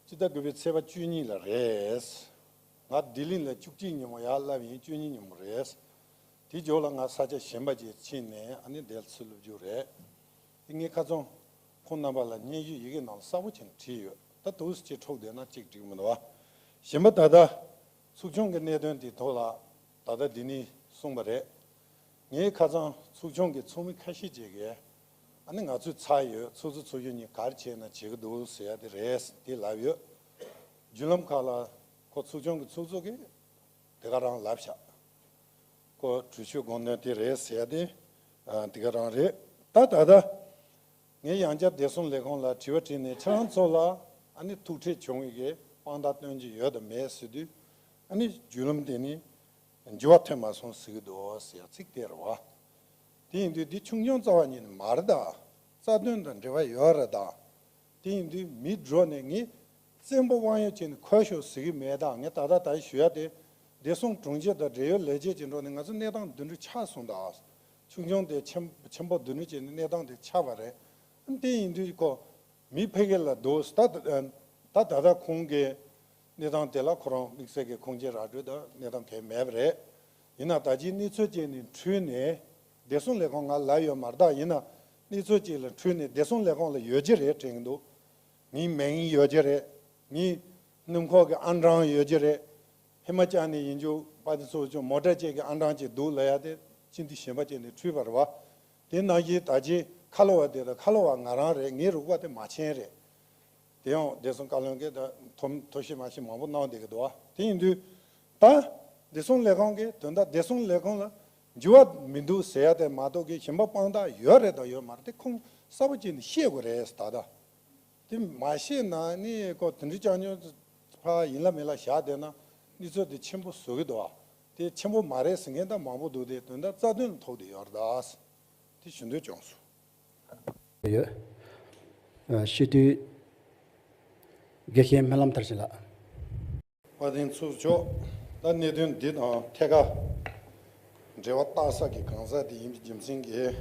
སྤྱི་ཟླ་དགུ་པའི་ཚེས་པ་བཅུ་གཉིས་ལ་རེད། ང་ལྡི་ལི་ལ་བཅུ་གཅིག་ཉིན་མོ་ཡར་སླེབས་ཡིན། བཅུ་གཉིས་ཉིན་མོ་རེད། དེ་རྗེས་ལ་ང་ས་ཆ་གཞན་པ་ཅིག་ཕྱིན་ནས་ཨ་ནི་འདིར་ཚུར་སླེབས་རྒྱུ་རེད། དེ་ངས་ཁ་སང་ཁོང་རྣམ་པ་ལ་སྙན་ཞུ་ཡི་གེ་ནང་ལ་གསལ་པོ་བྱས་ནས་བྲིས་ཡོད། ད་དུས་སུ་ཅིག་འཁྲུག་བསྡད་ན་ཅིག་འགྲིག་མི་འདུག་བ། གཞན་པ་ད་ལྟ་ཚོགས་ཆུང་གི་གནད་དོན་དེ་ཐོག་ལ་ད་ལྟ་འདི་ནས་གསུངས་པ་རེད། ངས་ཁ་སང་ཚོགས་ཆུང་གི་ཚོགས་མི་ཁ་ཤས་ཅིག་གིས་ཨ་ནི་ང་ཚོས་ཚར་ཡོད། ཚོགས་གཙོ་ཚོགས་གཞོན་གཉིས་ག་རེ་བྱས་ན་བྱེད་ཀྱི་འདུག་ཟེར་ཡ་དེ་རེད། དེ་ལབ་ཡོད། བརྒྱུད་ལམ་ཁག་ལ་ཁོ་ཚོགས་ཆུང་གི་ཚོགས་གཙོ་གིས་དེ་ག་རང་ལབ་ཤག། ཁོ་གྲོས་ཆོད་དགོངས་དོན་དེ་རེད་ཟེར་ཡ་དེ། ཨ། དེ་ག་རང་རེད། ད་ད་ལྟ་ངས་ཡང་བསྐྱར་བདེ་སྲུང་ལས་ཁུངས་ལ་དྲི་བ་དྲིས་ནས། ཁྱེད་རང་ཚོ་ལ་ཨ་ནི་ཐུག་འཕྲད་བྱུང་བའི་གི་དཔང་རྟགས་སྟོན་གྱི་ཡོད་དམ་མེད་ཟེར་དུས། ཨ་ནི་བརྒྱུད་ལམ་དེ་ནི་འགྱུར་བ་ཐེབས་མ་སོང་ཟེར་གྱི་འདུག་ཟེར་ཡ་ཚིག་དེ་རེད་བ། དེ་ཡིན་དུས་འདི་ཆུང་ཆུང་རྩ་བ་ཉིད་ནས་མ་རེད་ད། རྩ་དོན་དང་འབྲེལ་བ་ཡོད་རེད་ད། དེ་ཡིན་དུས་མི་འགྲོ་ནས་ངས་བཙན་པོ་དབང་ཡོད་བྱས་ནས་འཁོལ་ཤོག་ཟེར་གྱི་མེད་ད། ངས་ད་ལྟ་ད་ཞུ་ཡ་དེ། བདེ་སྲུང་དྲུང་ཆེ་དང་འབྲེལ་ཡོད་ལས་བྱེད་ཅིག་འགྲོ་ནས་ང་ཚོ་གནས་སྟངས་འདི་འདྲ་ཆགས་སོང་ད། ཆུང་ཆུང་དེ་ཆེན་ཆེན་པོ་འདི་འདྲ་བྱས་ནས་གནས་སྟངས་དེ་ཆགས་པ་རེད། དེ་ཡིན་དུས་ཁོ་མི་ཕ་གི་ལ་འདུག། ད་ད་ད་ལྟ་ཁོང་གི་གནས་སྟངས་དེ་ལ་ཁོ་རང་དམིགས་བསལ་གྱི་ཁུངས་སྐྱེལ་ར་སྤྲོད་དང་གནས་སྟངས་གང་ཡང་མེད་པ་རེད། ཡིན་ན་ད་ཅིའི་གནས་ཚུལ་ཅིག་ནས་འཁྲུལ་ནས། བདེ་སྲུང་ལས་ཁུངས་ང་ལ་ཡོད་མ་རེད་ད། ཡིན་ན་གནས་ཚུལ་ཅིག་ལ་འཁྲུལ་ནས་བདེ་སྲུང་ལས་ཁུངས་ལ་ཡོད་ཀྱི་རེད་དྲན་གྱི་འདུག། ངའི་མིང་ཡོད་ཀྱི་རེད། ངའི་སྣུམ་འཁོར་གྱི་ཨང་གྲངས་ཡོད་ཀྱི་རེད། ཧི་མ་ཅལ་ནས་ཡིན་རྒྱུ་དཔལ་ལྡན་ཚོགས་གཙོ་མོ་ཊ་ཅིག་གི་ཨང་གྲངས་ཅིག་འདུག་ལབ་ཡ་དེ་སྤྱི་འཐུས་གཞན་པ་ཅིག་ནས་འཁྲུལ་པ་རེད་བ། དེ་ནང་བཞིན་ད་ཅི་ཁ་ལོ་བ་དེ་དང་ཁ་ལོ་བ་ང་རང་རེད། ངའི་རོགས་པ་དེ་མ་ཆེན་རེད། དེ་ཡང་བདེ་སྲུང་བཀའ་བློན་གྱིས་ད་ཐོ་ཐོ་ཤེས་མ་ཤེས་མང་པོ་གནང་བསྡད་ཀྱི་འདུག་བ། དེ་ཡིན་དུས་ད་བདེ་སྲུང་ལས་ཁུངས་ཀྱིས་དོན་དག་བདེ་སྲུང་ལས་ཁུངས་ལ་འགྱུར་བ་མི་འདུག་ཟེར་ཡ་དེ་མ་གཏོགས་ཀྱི་གཞན་པ་དཔང་རྟགས་ཡོད་རེད་དང་ཡོད་མ་རེད་དེ་ཁུངས་གསལ་པོ་བྱས་ནས་ཤེས་དགོས་རེད། ད་ལྟ་དེ་མ་ཤེས་ན་ནི་ཁོ་དེ་འདྲའི་ཅང་ཉོ་ཕ་ཡིན་ལ་མིན་ལ་བཞག་བསྡད་ན་གནས་ཚུལ་དེ་ཆེན་པོ་བཟོ་གི་འདུག་བ། དེ་ཆེན་པོ་མ་རེད་ཟེར་མཁན་ད་མང་པོ་འདུག། དེ་དོན་དག་རྩ་དོན་ལ་ཐུག་བསྡད་ཡོད་རེད་ད། དེ་ཞུ་འདོད་བྱུང་སོང་། ཡོད། ཨ། སྤྱི་འཐུས་དགེ་བཤེས་སྨོན་ལམ་མཐར་ཕྱིན་ལགས། དཔལ་ལྡན་ཚོགས་གཙོ་མཆོག། ད་གནད་དོན་འདི་དང་ཐད་ཀར་འབྲེལ་བ་བཏགས་ས་གི་གང་ཟག་དེ་ཡིན་པའི་རྒྱུ་མཚན་གྱིས།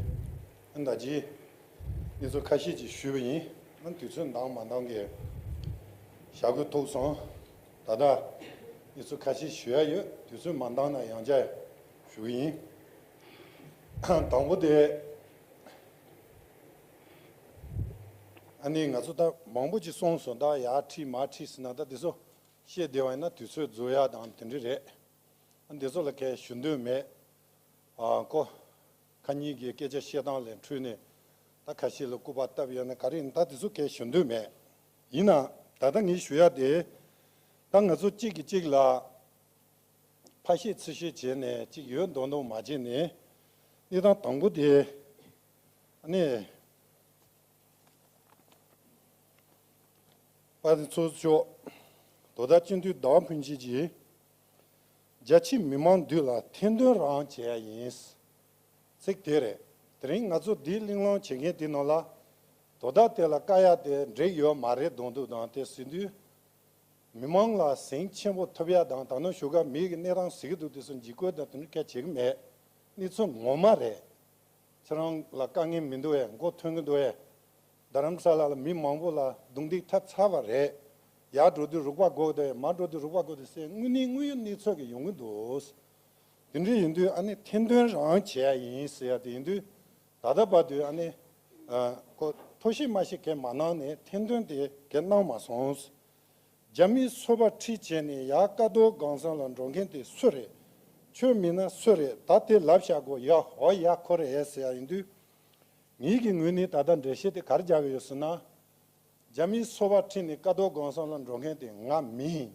ཨ། ད་ཅི་གནས་ཚུལ་ཁ་ཤས་ཅིག་ཞུས་པ་ཡིན། ཨ། དུས་ཚོད་འདང་མ་འདང་གི་ཞྭ་གོས་ཐུག་སོང་། ད་ལྟ་གནས་ཚུལ་ཁ་ཤས་ཞུ་ཡ་ཡོད། དུས་ཚོད་མ་འདང་ན་ཡང་བསྐྱར་ཞུ་གི་ཡིན། དང་པོ་དེ། ཨ་ནི་ང་ཚོ་ད་མང་པོ་ཅིག་གསུངས་སོང་། ད་ཡར་ཁྲིད་མར་ཁྲིད་ཟེར་ན་ད་དེ་ཚོ་བཤད་བསྡད་པ་ཡིན་ན་དུས་ཚོད་རྫོགས་ཡག་དང་དེ་འདྲ་རེད། ཨ་འདི་ཚོ་ལ་གས་ཞུ་འདོད་མེད། ཨ་ཁོ་ཁ་ཉིན་གྱི་སྐད་ཆ་བཤད་སྟངས་ལས་འཕྲོས་ནས་ད་ཁ་ཤས་ལ་སྐུར་པ་བཏབ་ཡོད་ན་ག་རེ་ཡིན་ད་དེ་ཚོ་གས་ཞུ་འདོད་མེད། ཡིན་ན་ད་ལྟ་ངས་ཞུ་ཡག་དེ་ད་ང་ཚོ་གཅིག་གིས་གཅིག་ལ་ཕ་བཤད་ཚུལ་བཤད་བྱས་ནས་གཅིག་ཡོད་མདོག་མདོག་མ་བྱས་ནས་གནས་སྟངས་དང་པོ་དེ་ཨ་ནི། པ་དེ་ཚོ་ཆོག་དོ་བདག་སྤྱི་འཐུས་ཟླ་བ་ཕུན་སྐྱིད་ཀྱིས་རྒྱ་ཆེའི་མི་མང་འདུས་ལ་ཐེར་འདོན་རང་བྱེད་ཡ་ཡིན། ཚིག་དེ་རེད། དེ་རིང་ང་ཚོ་འདིའི་གླེང་སློང་བྱེད་མཁན་དེ་ནང་ལ་དོ་བདག་དེ་ལ་བཀའ་ཡག་དེ་འགྲིག་ཡོད་མ་རེད་མདོག་མདོག་དང་དེ་ཟེར་དུས། མི་མང་ལ་ཟིང་ཆེན་པོ་ཐོབ་ཡ་དང་ད་ནང་བཞུགས་སྒར་མི་གི་གནས་སྟངས་ཟེར་གི་འདུག་དེ་ཚོ་འཇིགས་སྐུལ་དང་དེ་འདྲ་སྐད་བྱེད་གི་མེད། གནས་ཚུལ་ངོ་མ་རེད། ཁྱེད་རང་ལ་དཀའ་ངལ་མི་འདུག་ཨེ། མགོ་ཐོན་གི་འདུག་ཨེ། རྡ་རམ་ས་ལ་ལ་མི་མང་པོ་ལ་རྡུང་རྡེག་ཐེབས་ཚར་བ་རེད། ཡར་འགྲོ་དུས་རོགས་པ་དགོས་ཀྱི་འདུག་ཨེ། མར་འགྲོ་དུས་རོགས་པ་དགོས་འདུག་ཟེར་དངོས་གནས་དངོས་ཡོད་གནས་ཚུལ་གྱི་ཡོང་གི་འདུག་དེ་འདྲ་ཡིན་དུས་ཨ་ནི་ཐེར་འདོན་རང་བྱས་ཡིན་ཟེར་ཡ་དེ་ཡིན་དུས། ད་ལྟ་བར་དུ་ཨ་ནི་ཨ་ཁོ་ཐོ་ཤིག་མ་ཤིག་གས་མ་གནང་ནས་ཐེར་འདོན་དེ་གས་གནང་མ་སོང་། རྒྱ་མིའི་སོ་པ་ཁྲིད་བྱས་ནས་ཡར་ཀ་རྡོར་སྒང་གསུམ་ལ་འགྲོ་མཁན་དེ་སུ་རེད། ཁྱོད་མིན་ན་སུ་རེད། ད་དེ་ལབ་བཞག་དགོས་ཡ། ཧོ་ཡ་ཁོ་རེད་ཟེར་ཡ་ཡིན་དུས། ངེད་ཀྱི་ངོས་ནས་ད་ལྟ་འགྲེལ་བཤད་དེ་ག་རེ་རྒྱག་གི་ཡོད་ཟེར་ན། རྒྱ་མིའི་སོ་པ་ཁྲིད་ནས་ཀ་རྡོར་སྒང་གསུམ་ལ་འགྲོ་མཁན་དེ་ང་མིན།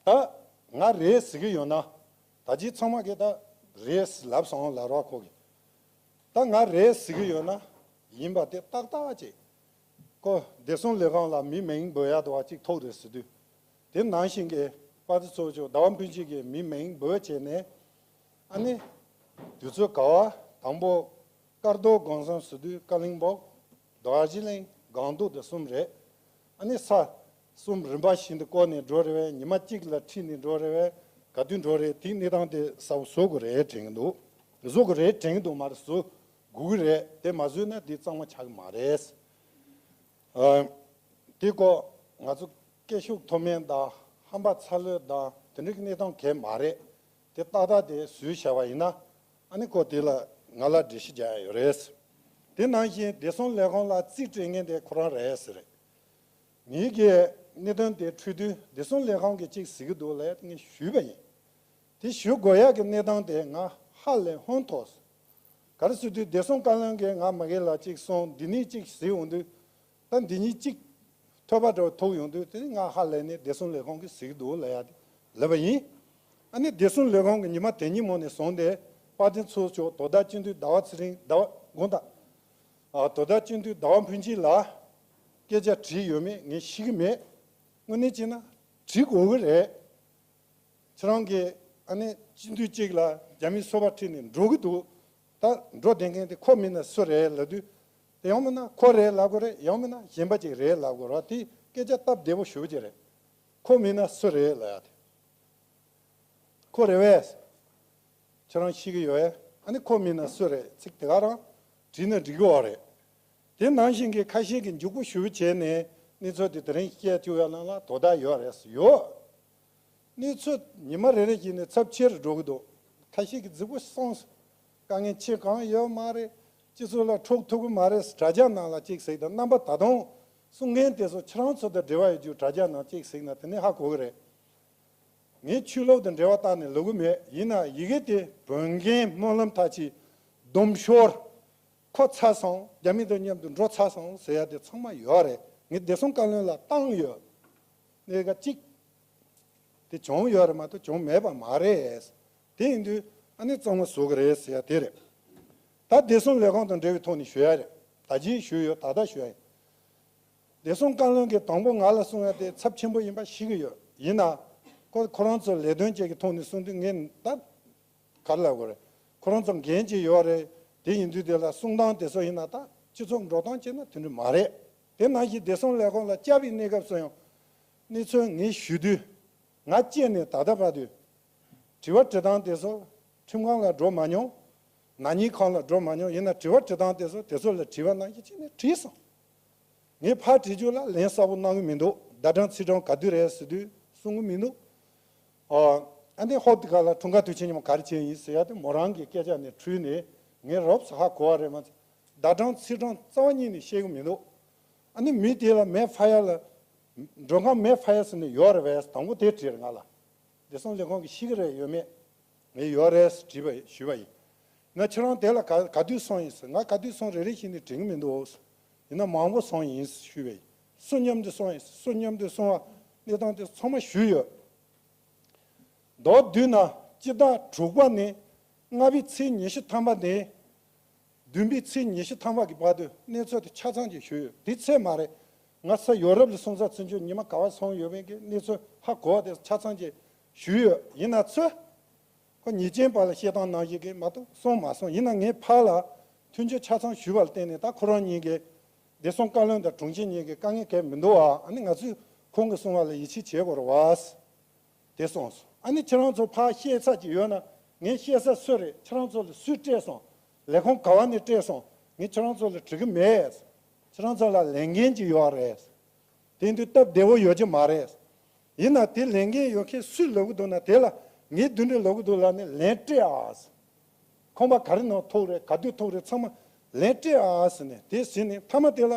ད་ང་རེད་ཟེར་གི་ཡོད་ན། ད་ཅི་ཚང་མ་གིས་ད་རེད་ལབ་སོང་ལབ་རོགས་ཁོ་གིས། ད་ང་རེད་ཟེར་གི་ཡོད་ན་ཡིན་པ་དེ་ཏག་ཏག་ཅིག་ཁོ་བདེ་སྲུང་ལས་ཁང་ལ་མི་མིང་འབོད་ཡ་དོ་བ་ཅིག་ཐུག་རེད་ཟེར་དུས། དེ་ནང་བཞིན་གྱི་པ་ཏི་ཚོ་ཆོ་ཟླ་བ་ཕུན་སྐྱིད་ཀྱིས་མི་མིང་འབོད་བྱས་ནས་ཨ་ནི་དུས་ཚོད་ག་བ་དང་པོ་ཀ་རྡོར་སྒང་གསུམ་ཟེར་དུས་ཀ་ལིང་སྦུག་དར་ཇི་ལིང་སྒང་ཏོག་དེ་གསུམ་རེད། ཨ་ནི་ས་གསུམ་རིམ་པ་བཞིན་དུ་བསྐོར་ནས་འགྲོ་རེ་བས། ཉི་མ་གཅིག་ལ་ཁྲིད་ནས་འགྲོ་རེ་བས། ག་དུས་འགྲོ་རེད། དེའི་གནས་སྟངས་དེ་གསལ་པོ་བཟོ་དགོས་རེད་དྲན་གྱི་འདུག་བཟོ་དགོས་རེད་དྲན་གྱི་འདུག་མ་རེད། བཟོ་དགོས་ཀྱི་རེད། དེ་མ་བཟོས་ན་དེ་གཙང་མ་ཆགས་ཀྱི་མ་རེད། ཨ། དེ་སྐོར་ང་ཚོ་སྐད་ཤུགས་མཐོ་དམན་དང་ཧམ་པ་ཚ་ལོས་དང་དེ་འདྲའི་གནས་སྟངས་གང་ཡང་མ་རེད། དེ་ཏག་ཏག་དེ་བཟོས་བཞག་པ་ཡིན་ན་ཨ་ནི་ཁོ་དེ་ལ་ང་ལ་འགྲེལ་བཤད་རྒྱག་ཡ་ཡོད་རེད། དེ་ནང་བཞིན་བདེ་སྲུང་ལས་ཁང་ལ་རྩིས་སྤྲད་མཁན་དེ་ཁོ་རང་རེད་ཟེར། ངེད་ཀྱིས་གནད་དོན་དེ་འཕྲོས་དུས་བདེ་སྲུང་ལས་ཁང་གིས་གཅིག་ཟེར་གྱི་འདུག་ལབ་ཡ་དེ་ངས་ཞུས་པ་ཡིན། དེ་ཞུ་དགོས་ཡག་གི་གནས་སྟངས་དེ་ང་ཧ་ལས་ཧོན་ཐོགས། ག་རེ་ཟེར་དུས་བདེ་སྲུང་བཀའ་བློན་གྱིས་ང་མ་གི་ལ་གཅིག་གསུངས། འདི་ནས་གཅིག་ཟེར་འོང་དུས། ད་འདི་གཉིས་གཅིག་ཐོད་པ་འདྲ་བོ་ཐུག་ཡོང་དུས་དེ་ནི་ང་ཧ་ལས་ནས་བདེ་སྲུང་ལས་ཁང་གིས་ཟེར་གྱི་འདུག་ལབ་ཡ་དེ་ལབ་པ་ཡིན། ཨ་ནི་བདེ་སྲུང་ལས་ཁང་གིས་ཉི་མ་དེ་ཉིན་མོ་ནས་བཟུང་སྟེ་དཔལ་ལྡན་ཚོགས་གཙོ་དོ་བདག་སྤྱི་འཐུས་ཟླ་བ་ཚེ་རིང་ཟླ་བ་དགོངས་དག་ཨ་དོ་བདག་སྤྱི་འཐུས་ཟླ་བ་ཕུན་སྐྱིད་ལ་སྐད་ཆ་དྲིས་ཡོད་མེད་ངས་ཤེས་ཀྱི་མེད། དངོས་གནས་བྱས་ན་དྲིས་དགོས་ཀྱི་རེད། ཁྱེད་རང་གིས་ཨ་ནི་སྤྱི་འཐུས་གཅིག་ལ་རྒྱ་མིའི་སོ་པ་ཁྲིད་ནས་འགྲོ་གི་འདུག་ད་འགྲོ་བསྡད་མཁན་དེ་ཁོ་མིན་ན་སུ་རེད་ལབ་དུས། དེ་ཡང་མིན་ན་ཁོ་རེད་ལབ་དགོས་རེད། ཡང་མིན་ན་གཞན་པ་ཅིག་རེད་ལབ་དགོས་རེད། དེ་སྐད་ཆ་སྟབས་བདེ་པོ་ཞུ་རྒྱུ་རེད། ཁོ་མིན་ན་སུ་རེད་ལབ་ཡ་དེ། ཁོ་རེད་བས། ཁྱེད་རང་ཤེས་ཀྱི་ཡོད་ཨེ། ཨ་ནི་ཁོ་མིན་ན་སུ་རེད། ཚིག་དེ་ག་རང་དྲིས་ན་འགྲིག་གི་ཡོད་རེད། དེ་ནང་བཞིན་གྱི་ཁ་ཤས་ཀྱིས་མགྱོགས་པོ་ཞུ་བྱས་ནས་གནས་ཚུལ་དེ་དེ་རིང་བཤད་བཅུག་ཡ་ནང་ལ་དོ་བདག་ཡོད་རེད། ཡོད། གནས་ཚུལ་ཉི་མ་རེ་རེ་བཞིན་ནས་ཚབས་ཆེ་རུ་འགྲོ་གི་འདུག་ཁ་ཤས་ཀྱིས་རྫིག་པོ་གསུངས། དཀའ་ངལ་ཆེ་གང་ཡོད་མ་རེད། སྤྱི་ཚོགས་ལ་འཕྲོག་ཐུབ་ཀྱི་མ་རེད། དྲ་རྒྱ་ནང་ལ་གཅིག་ཟེར་དང་རྣམ་པ་ད་དུང་གསུང་མཁན་དེ་ཚོ་ཁྱེད་རང་ཚོ་དང་འབྲེལ་བ་ཡོད་རྒྱུ་དྲ་རྒྱ་ནང་གཅིག་ཟེར་ན་དེ་ནས་ཧ་གོ་གི་རེད། ངས་ཆོས་ལུགས་དང་འབྲེལ་བ་བཏགས་ནས་ལབ་གི་མེད། ཡིན་ན་ཡི་གེ་དེ་བོན་རྒན་སྨོན་ལམ་མཐའ་ཆེ་སྡོམ་ཤོར། ཁོ་ཚར་སོང་། རྒྱ་མི་དང་མཉམ་དུ་འགྲོ་ཚར་སོང་ཟེར་ཡ་དེ་ཚང་མ་ཡོད་རེད། ངས་བདེ་སྲུང་བཀའ་བློན་ལ་བཏང་ཡོད། གནད་འགག་གཅིག་དེ་བྱུང་ཡོད་རེད་མ་གཏོགས་བྱུང་མེད་པ་མ་རེད། དེ་ཡིན་དུས་ཨ་ནི་གཙང་མ་བཟོ་གི་རེད་ཟེར་ཡ་དེ་རེད། ད་བདེ་སྲུང་ལས་ཁང་དང་འབྲེལ་བའི་ཐོག་ནས་ཞུ་ཡ་རེད། ད་གིན་ཞུས་ཡོད། ད་ལྟ་ཞུ་ཡ་ཡིན། བདེ་སྲུང་བཀའ་བློན་གྱིས་དང་པོ་ང་ལ་གསུང་ཡ་དེ་ཚབས་ཆེན་པོ་ཡིན་པ་ཤེས་ཀྱི་ཡོད། ཡིན་ན་ཁོ་ཁོ་རང་ཚོ་ལས་དོན་བཅས་ཀྱི་ཐོག་ནས་གསུང་དུས་ངས་ད་ག་རེ་ལབ་དགོས་རེད། ཁོ་རང་ཚོ་འགན་ཅིག་ཡོད་རེད། དེ་ཡིན་དུས་དེ་ལ་གསུང་སྟངས་དེ་ཚོ་ཡིན་ན་ད་སྤྱི་ཚོགས་འགྲོ་སྟངས་བྱས་ན་དེ་འདྲ་མ་རེད། དེ་ནང་བཞིན་བདེ་སྲུང་ལས་ཁང་ལ་བཅར་བའི་གནས་སྐབས་སུ་ཡང་གནས་ཚུལ་ངས་ཞུ་དུས། ང་བཅར་ནས་ད་ལྟ་བར་དུ་དྲི་བ་དྲི་སྟངས་དེ་ཚོ་ཁྲིམས་ཁང་ལ་འགྲོ་མ་མྱོང་། ནག་ཉེས་ཁང་ལ་འགྲོ་མ་མྱོང་། ཡིན་ན་དྲི་བ་དྲི་སྟངས་དེ་ཚོ་དེ་ཚོ་ལ་དྲི་བ་ནང་བཞིན་བྱས་ནས་དྲིས་སོང་། ངས་ཕར་དྲི་རྒྱུ་ལ་ལན་གསལ་པོ་གནང་གི་མི་འདུག་ཟླ་གྲངས་ཚེས་གྲངས་ག་དུས་རེད་ཟེར་དུས་གསུང་གི་མི་འདུག་ཨ་ཨ་འདི་ཧོབ་དེ་ག་ལ་འཁྲུངས་སྐར་དུས་ཆེན་ཉིན་མོ་ག་རེ་བྱས་ཡིན་ཟེར་ཡ་དེ་མོ་རང་གི་སྐད་ཆ་ནས་འཕྲོས་ནས་ ངས་རོབ་ཙམ་ཧ་གོ་བ་རེད་མ་ཚད། ཟླ་གྲངས་ཚེས་གྲངས་རྩ་བ་ཉིད་ནས་ཤེས་ཀྱི་མི་འདུག་ཨ་ནི་མི་དེ་ལ་མེ་ཕ་ཡ་ལ། མགྲོན་ཁང་མེ་ཕ་ཡ་ཟེར་ནས་ཡོད་རེད་པས། དང་པོ་དེ་དྲིས་ང་ལ། བདེ་སྲུང་ལས་ཁུངས་ཀྱིས་ཤེས་ཀྱི་རེད་ཡོད་མེད། ངས་ཡོད་རེད་དྲིས་པ་ཞུས་པ་ཡིན། ཡིན་ན་ཁྱེད་རང་དེ་ལ་ག་ག་དུས་སོང་ཡིན་ཟེར། ང་ག་དུས་སོང་རེ་རེ་བཞིན་ནས་དྲན་གྱི་མི་འདུག་ཡིན་ན་མང་པོ་སོང་ཡིན་ཞུས་པ་ཡིན། སུ་མཉམ་དུ་སོང་ཡིན་ཟེར། སུ་མཉམ་དུ་སོང་བ་གནས་སྟངས་དེ་ཚང་མ་ཞུས་ཡོད། མདོར་བསྡུས་ན་སྤྱི་ཟླ་དྲུག་པ་ནས་ལྔ་པའི་ཚེས་ཉི་ཤུ་ཐམ་པ་ནས་བདུན་པའི་ཚེས་ཉི་ཤུ་ཐམ་པ་གི་བར་དུ་གནས་ཚུལ་དེ་ཆ་ཚང་ཅིག་ཞུས་ཡོད། དེ་ཚད་མ་རེད། ང་ས་ཡོ་རོབ་ལ་སོང་ས་ཚུན་ཆད་ཉི་མ་ག་བ་སོང་ཡོད་མེད་ཀྱི་གནས་ཚུལ་ཧ་གོ་བ་དེ་ཆ་ཚང་ཅིག་ཞུས་ཡོད། ཡིན་ན་ཚོད། ཁོ་ཉེས་ཅན་པ་ལ་བཤད་སྟངས་ནང་བཞིན་གྱི་མ་གཏོགས་སོང་མ་སོང་། ཡིན་ན་ངས་ཕར་ལ་མཐུན་འགྱུར་ཆ་ཚང་ཞུས་པ་ལ་བརྟེན་ནས་ད་ཁོ་རང་གཉིས་ཀྱིས་བདེ་སྲུང་བཀའ་བློན་དང་དྲུང་ཆེ་གཉིས་ཀྱིས་དཀའ་ངལ་གང་མི་འདུག་ཨ། ཨ་ནི་ང་ཚོས་ཁོང་གིས་གསུང་བ་ལ་ཡིད་ཆེས་བྱེད་དགོས་རེད་བ། དེ་གསུངས་སོང་། ཨ་ནི་ཁྱེད་རང་ཚོ་ཕར་བཤད་ས་ཅིག་ཡོད་ན་ངས་བཤད་ས་སུ་རེད། ཁྱེད་རང་ཚོ་ལ་སུས་སྤྲད་སོང་། ལས་ཁུངས་ག་བ་ནས་སྤྲད་སོང་། ངས་ཁྱེད་རང་ཚོ་ལ་འགྲིག་གི་མེད། ཁྱེད་རང་ཚོ་ལ་ལས་འགན་ཅིག་ཡོད་རེད། དེ་དུས་སྟབས་བདེ་བོ་ཡོད་ཀྱི་མ་རེད། ཡིན་ན་དེ་ལས་འགན་ཡོད་མཁན་སུས་ལབ་གི་འདུག་ན། དེ་ལ་ངས་བདུན་རེ་ལབ་གི་འདུག་ལབ་ནས་ལན་སྤྲད་ཨ་ཟེར། ཁང་པ་ག་རེ་ནང་ཐུག་རེད། ག་དུས་ཐུག་རེད། ཚང་མ་ལན་སྤྲད་ཨ་ཟེར་ནས་དེ་ཟིན་ནས་མཐའ་མ་དེ་ལ་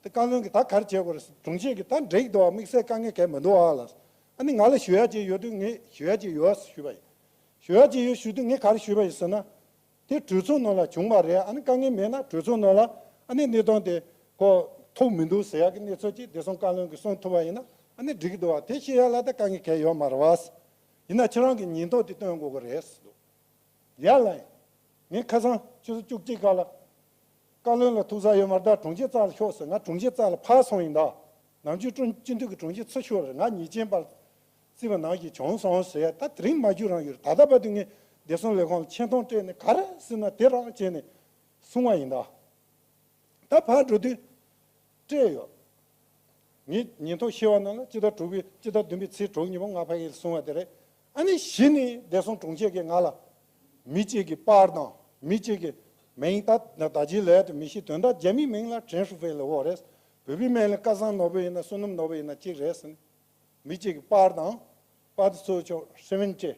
དེ་བཀའ་བློན་གྱིས་ད་ག་རེ་བྱེད་དགོས་རེད་ཟེར། དྲུང་ཆེ་གིས་ད་འགྲིག་འདུག་ཨ། དམིགས་བསལ་དཀའ་ངལ་གང་མི་འདུག་ཨ་ལབ་ཟེར། ཨ་ནི་ང་ལ་ཞུ་ཡ་ཅིག་ཡོད་དུས་ངས་ཞུ་ཡ་ཅིག་ཡོད་ཟེར་ཞུས་པ་ཡིན། ཞུ་ཡ་ཅིག་ཡོད་ཞུ་དུས་ངས་ག་རེ་ཞུས་པ་ཡིན་ཟེར་ན། དེ་གྲོས་ཚོགས་ནང་ལ་བྱུང་བ་རེད། ཨ་ནི་དཀའ་ངལ་མེད་ན་གྲོས་ཚོགས་ནང་ལ་ཨ་ནི་གནད་དོན་དེ་ཁོ་ཐུག་མི་འདུག་ཟེར་ཡག་གི་གནས་ཚུལ་ཅིག་བདེ་སྲུང་བཀའ་བློན་གྱིས་གསུང་ཐུབ་པ་ཡིན་ན་ཨ་ནི་འགྲིག་གི་འདུག་བ། དེ་བཤད་ཡག་ལ་ད་དཀའ་ངལ་གང་ཡོད་མ་རེད་བ། ཡིན་ན་ཁྱེད་རང་གི་ཉེན་རྟོག་དེ་སྟོན་དགོས་ཀྱི་རེད་ཟེར་འདུག་ཡ་ལ་ཡིན། ངས་ཁ་སང་ཆུ་ཚོད་བཅུ་གཅིག་སྐབས་ལ་བཀའ་བློན་ལ་ཐུག་ས་ཡོད་མ་རེད། ད་དྲུང་ཆེ་རྩ་ལ་ཤོག་ཟེར། ང་དྲུང་ཆེ་རྩ་ལ་ཕར་སོང་ཡིན་ད། ནམ་རྒྱུན་དྲུང་སྤྱི་འཐུས་ཀྱི་དྲུང་ཆེ་ཚུར་ཤོག་རེད། ང་ཉེས་ཅན་པ་བརྩིས་པ་ནང་བཞིན་བྱུང་སོང་ཟེར། ད་དེ་རིང་མ་རྒྱུས་རང་ཡོད་རེད། ད་ལྟ་བར་དུ་ངས་བདེ་སྲུང་ལས་ཁུངས་ལ་ཆེ་མཐོང་སྤྲད་ནས་ག་རེ་ཟེར་ན་དེ་རང་བྱས་ནས་གསུང་བ་ཡིན་ད། ད་ཕར་འགྲོ་དུས་སྤྲད་ཡོད། ངས་ཉིན་ཐོ་ཤེས་པ་ནང་ལ་སྤྱི་ཟླ་དྲུག་པའི་སྤྱི་ཟླ་བདུན་པའི་ཚེས་དྲུག་ཉིན་མོ་ང་ཕ་གིར་སོང་བ་དེ་རེད། ཨ་ནི་གཞི་ནས་བདེ་སྲུང་དྲུང་ཆེ་གིས་ང་ལ་མི་གཅིག་གི་པར་དང་མི་གཅིག་གི་མིང་ད་ད་ད་ཅི་ལས་དུ་མི་ཤེས། དོན་དག་རྒྱ་མིའི་མིང་ལ་ཀྲེང་ཧྲུའུ་ཧྥེ་ལབ་ཡོད་རེད། བོད་པའི་མིང་ལ་སྐལ་བཟང་ནོར་བུ་ཡིན་ན་བསོད་ནམས་ནོར་བུ་ཡིན་ན་གཅིག་རེད་ཟེར་ནས། མི་གཅིག་གི་པར་དང་། པར་དེ་ཚོ་ཆོག་སེ་ཝེན་ཅེ།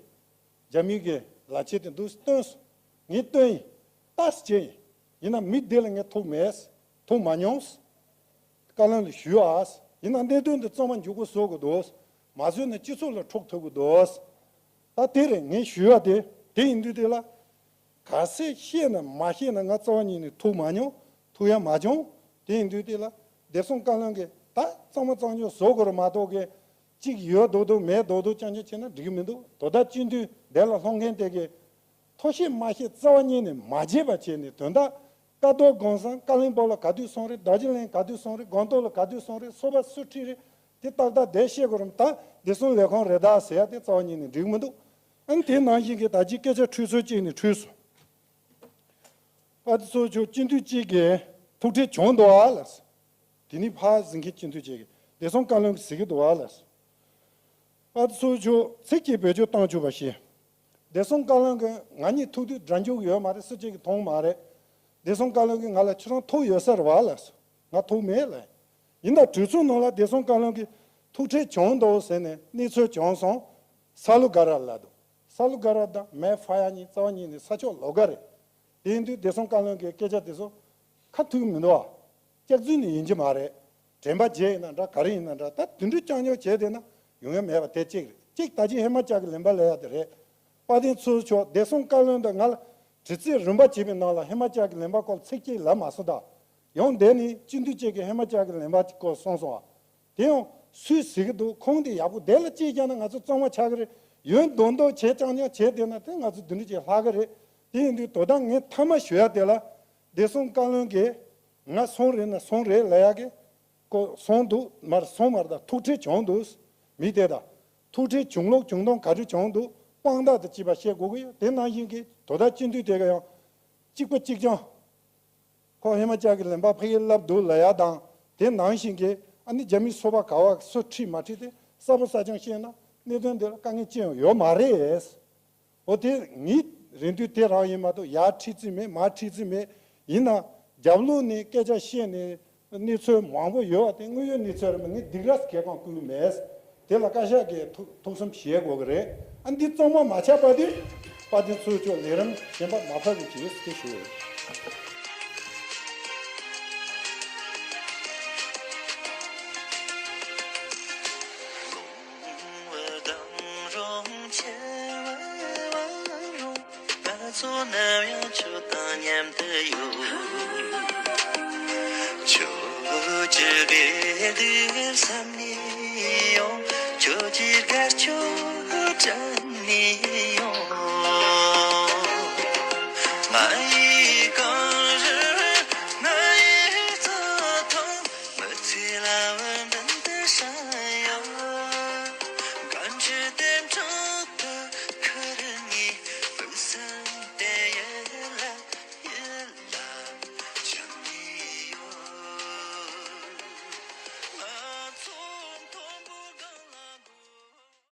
རྒྱ་མི་གི་ལག་ཁྱེར་དེ་འདུག་སྟོན་སོང་། ངས་སྟོན་ཡིན། ལྟ་ཟེར་བྱས་ཡིན། ཡིན་ན་མི་འདི་ལ་ངས་ཐུག་མེད། ཐུག་མ་མྱོང་། བཀའ་བློན་ལ་ཞུས་ཨ། ཡིན་ན་གནད་དོན་འདི་གཙང་མ་འཇུག་སྒོ་བཟོ་དགོས་འདུག་མ་བཟོས་ན་སྤྱི་ཚོགས་ལ་འཁྲུག་ཐུབ་ཀྱི་འདུག་ད་དེ་རེད་ངས་ཞུས་ཨ། དེ་དེ་ཡིན་དུས་དེ་ལ། གལ་སྲིད་ཤེས་ན་མ་ཤེས་ན་ང་རྩ་བ་ཉིད་ནས་ཐུག་མ་མྱོང་། ཐུག་ཡ་མ་བྱུང་། དེ་ཡིན་དུས་དེ་ལ་བདེ་སྲུང་བཀའ་བློན་གྱིས་ད་གཙང་མ་གཙང་རྐྱང་བཟོ་དགོས་རེད་མ་གཏོགས་གི་གཅིག་ཡོད་མདོག་མདོག་མེད་མདོག་མདོག་རྐྱང་རྐྱང་བྱས་ན་འགྲིག་གི་མི་འདུག་དོ་བདག་སྤྱི་འཐུས་འདི་ལ་ལྷོང་མཁན་དེ་གིས་ཐོ་ཤེས་མ་ཤེས་རྩ་བ་ཉིད་ནས་མ་བརྗེད་པ་བྱས་ནས་དོན་དག་ཀ་རྡོར་སྒང་སང་ཀ་ལིང་པོ་ལ་ག་དུས་སོང་རེད། རྡོ་རྗེ་གླིང་ག་དུས་སོང་རེད། སྒང་ཏོག་ལ་ག་དུས་སོང་རེད། སོ་པ་སུ་ཁྲིད་རེད། དེ་ཏག་ཏག་བསྡད་ཤེས་དགོས་རེད། ད་བདེ་སྲུང་ལས་ཁུངས་རེད་ད་ཟེར་ཡ་དེ་རྩ་བ་ཉིད་ནས་འགྲིག་མི་འདུག་ཨ་ནི་དེ་ནང་བཞིན་གྱི་ད་ཅི་སྐད་ཆ་འཁྲུལ་སོ་གཅིག་ནས་འཁྲུལ་སོང་། པ་དེ་ཚོ་ཆོག་སྤྱི་འཐུས་གཅིག་གིས་ཐུག་འཕྲད་བྱུང་འདུག་ཨ་ལགས། དེ་ནི་ཕར་ཟིན་མཁན་སྤྱི་འཐུས་གཅིག་གིས་བདེ་སྲུང་བཀའ་བློན་གྱིས་ཟེར་གྱི་འདུག་ཨ་ལགས། པ་དེ་ཚོ་ཆོག་ཚིག་གཅིག་བེད་སྤྱོད་བཏང་བཅུག་པ་ཞིག་བདེ་སྲུང་བཀའ་བློན་གྱིས་ང་གཉིས་ཐུག་དུས་སྒྲ་འཇུག་ཡོད་མ་རེད། སུ་གཅིག་གིས་མཐོང་མ་རེད། བདེ་སྲུང་བཀའ་བློན་གྱིས་ང་ལ་ཁྱེད་རང་ཐུག་ཡོད་ས་རེད་བ་ལགས། ང་ཐུག་མེད་ལགས། ཡིན་ད་གྲོས་ཚོགས་ནང་ལ་བདེ་སྲུང་བཀའ་བློན་གྱིས་ཐུག་འཕྲད་བྱུང་འདུག་ཟེར་ནས་གནས་ཚུལ་བྱུང་སོང་། ས་ལུ་ག་ར་ལ་འདུག་ས་ལུ་ག་ར་དང་མེ་ཕ་ཡ་གཉིས་རྩ་བ་ཉིད་ནས་ས་ཕྱོགས་ལོགས་ཀ་རེད། དེ་ཡིན་དུས་བདེ་སྲུང་བཀའ་བློན་གྱི་སྐད་ཆ་དེ་ཚོ་ཁ་ཐུག་མི་འདུག་ཨ། སྐྱག་རྫུན་ནི་ཡིན་གྱི་མ་རེད། དྲན་པ་བརྗེད་ཡིན་ན་འདྲ་ག་རེ་ཡིན་ན་འདྲ་ད་དུད་འགྲོ་རྐྱང་རྐྱང་བྱས་བསྡད་ན་ཡོང་ཡ་མེད་པ་དེ་གཅིག་རེད། གཅིག་ད་ཅི་ཧེ་མ་ཅག་གི་ལན་པ་ལབ་ཡ་དེ་རེད། དཔལ་ལྡན་ཚོགས་གཙོ་མཆོག་བདེ་སྲུང་བཀའ་བློན་དང་ང་ལ་དྲི་རྩད་རིམ་པ་བྱས་པའི་ནང་ལ་ཧེ་མ་ཅག་གི་ལན་པ་སྐོར་ཚིག་གཅིག་ལབ་མ་སོང་ད། ཡང་འདས་ནས་སྤྱི་འཐུས་གཅིག་གིས་ཧེ་མ་ཅག་གི་ལན་པ་སྐོར་གསུངས་སོང་ཨ། དེ་ཡང་སུས་ཟེར་གི་འདུག་ཁོང་དེ་ཡག་པོ་དེ་ལ་གཅིག་ཀྱང་ན་ང་ཚོ་གཙང་མ་ཆགས་ཀྱི་རེད། ཡོན་མདོག་མདོག་བྱས་རྐྱང་རྐྱང་བྱས་བསྡད་ན་དེ་ང་ཚོ་དུད་འགྲོ་ཅིག་ལྷག་གི་རེད། དེ་ཡིན་དུས་དོ་བདག་ངས་མཐའ་མ་ཞུ་ཡ་དེ་ལ་བདེ་སྲུང་བཀའ་བློན་གྱིས་ང་སོང་རེད་ན་སོང་རེད་ལབ་ཡ་གི་ཀོ་སོང་འདུག་མར་སོང་མར་ད་ཐུག་འཕྲད་བྱུང་འདུག་མི་དེ་ད་ཐུག་འཕྲད་བྱུང་ལུགས་བྱུང་སྟངས་ག་རེ་བྱུང་འདུག་དཔང་རྟགས་དང་བཅས་པ་བཤད་དགོས་ཀྱི་ཡོད། དེ་ནང་བཞིན་གྱི་དོ་བདག་སྤྱི་འཐུས་དེ་ག་ཡང་གཅིག་པ་གཅིག་རྐྱང་། ཁོ་ཧེ་མ་ཅག་གི་ལན་པ་ཕ་གིར་བསླབ་འདུག་ལབ་ཡ་དང་དེ་ནང་བཞིན་གྱི་ཨ་ནི་རྒྱ་མིའི་སོ་པ་ག་བ་སུ་ཁྲིད་མ་ཁྲིད་དེ་གསལ་པོ་གསལ་རྐྱང་བཤད་ན་གནད་དོན་འདི་ལ་དཀའ་ངལ་ཅི་ཡང་ཡོད་མ་རེད། འོ་དེ་ངའི་རེ་འདུན་དེ་རང་ཡིན་མ་གཏོགས་ཡར་ཁྲིད་རྩིས་མེད་མར་ཁྲིད་རྩིས་མེད། ཡིན་ན་རྒྱབ་ལོགས་ནས་སྐད་ཆ་བཤད་ནས་གནས་ཚུལ་མང་པོ་ཡོད་པ་དེ་དངོས་ཡོད་གནས་ཚུལ་རེད་མ་ངས་སྡིགས་ར་གལ་གང་བསྐུལ་མེད། དེ་ལ་བཀའ་ཤག་གིས་ཐུགས་ཐུགས་བསམ་བཞེས་དགོས་ཀྱི་རེད། ཨ་འདི་གཙང་མ་མ་ཆགས་པ་དེ་ དཔལ་ལྡན་ཚོགས་གཙོ་ལས་རིམ་གཞན་པ་མ་ཕབ་པའི་རྗེས་སུ་ཞུ། ང་ཚོ་ནམ་ཡང་ཁྱོད་དང་མཉམ་དུ་ཡོད། ཁྱོད་ཀྱི་བདེ་སྡུག་བསམ་ནས་ཡོང་། ཁྱོད་ཀྱི་དགའ་སྐྱོ་དྲན་ནས།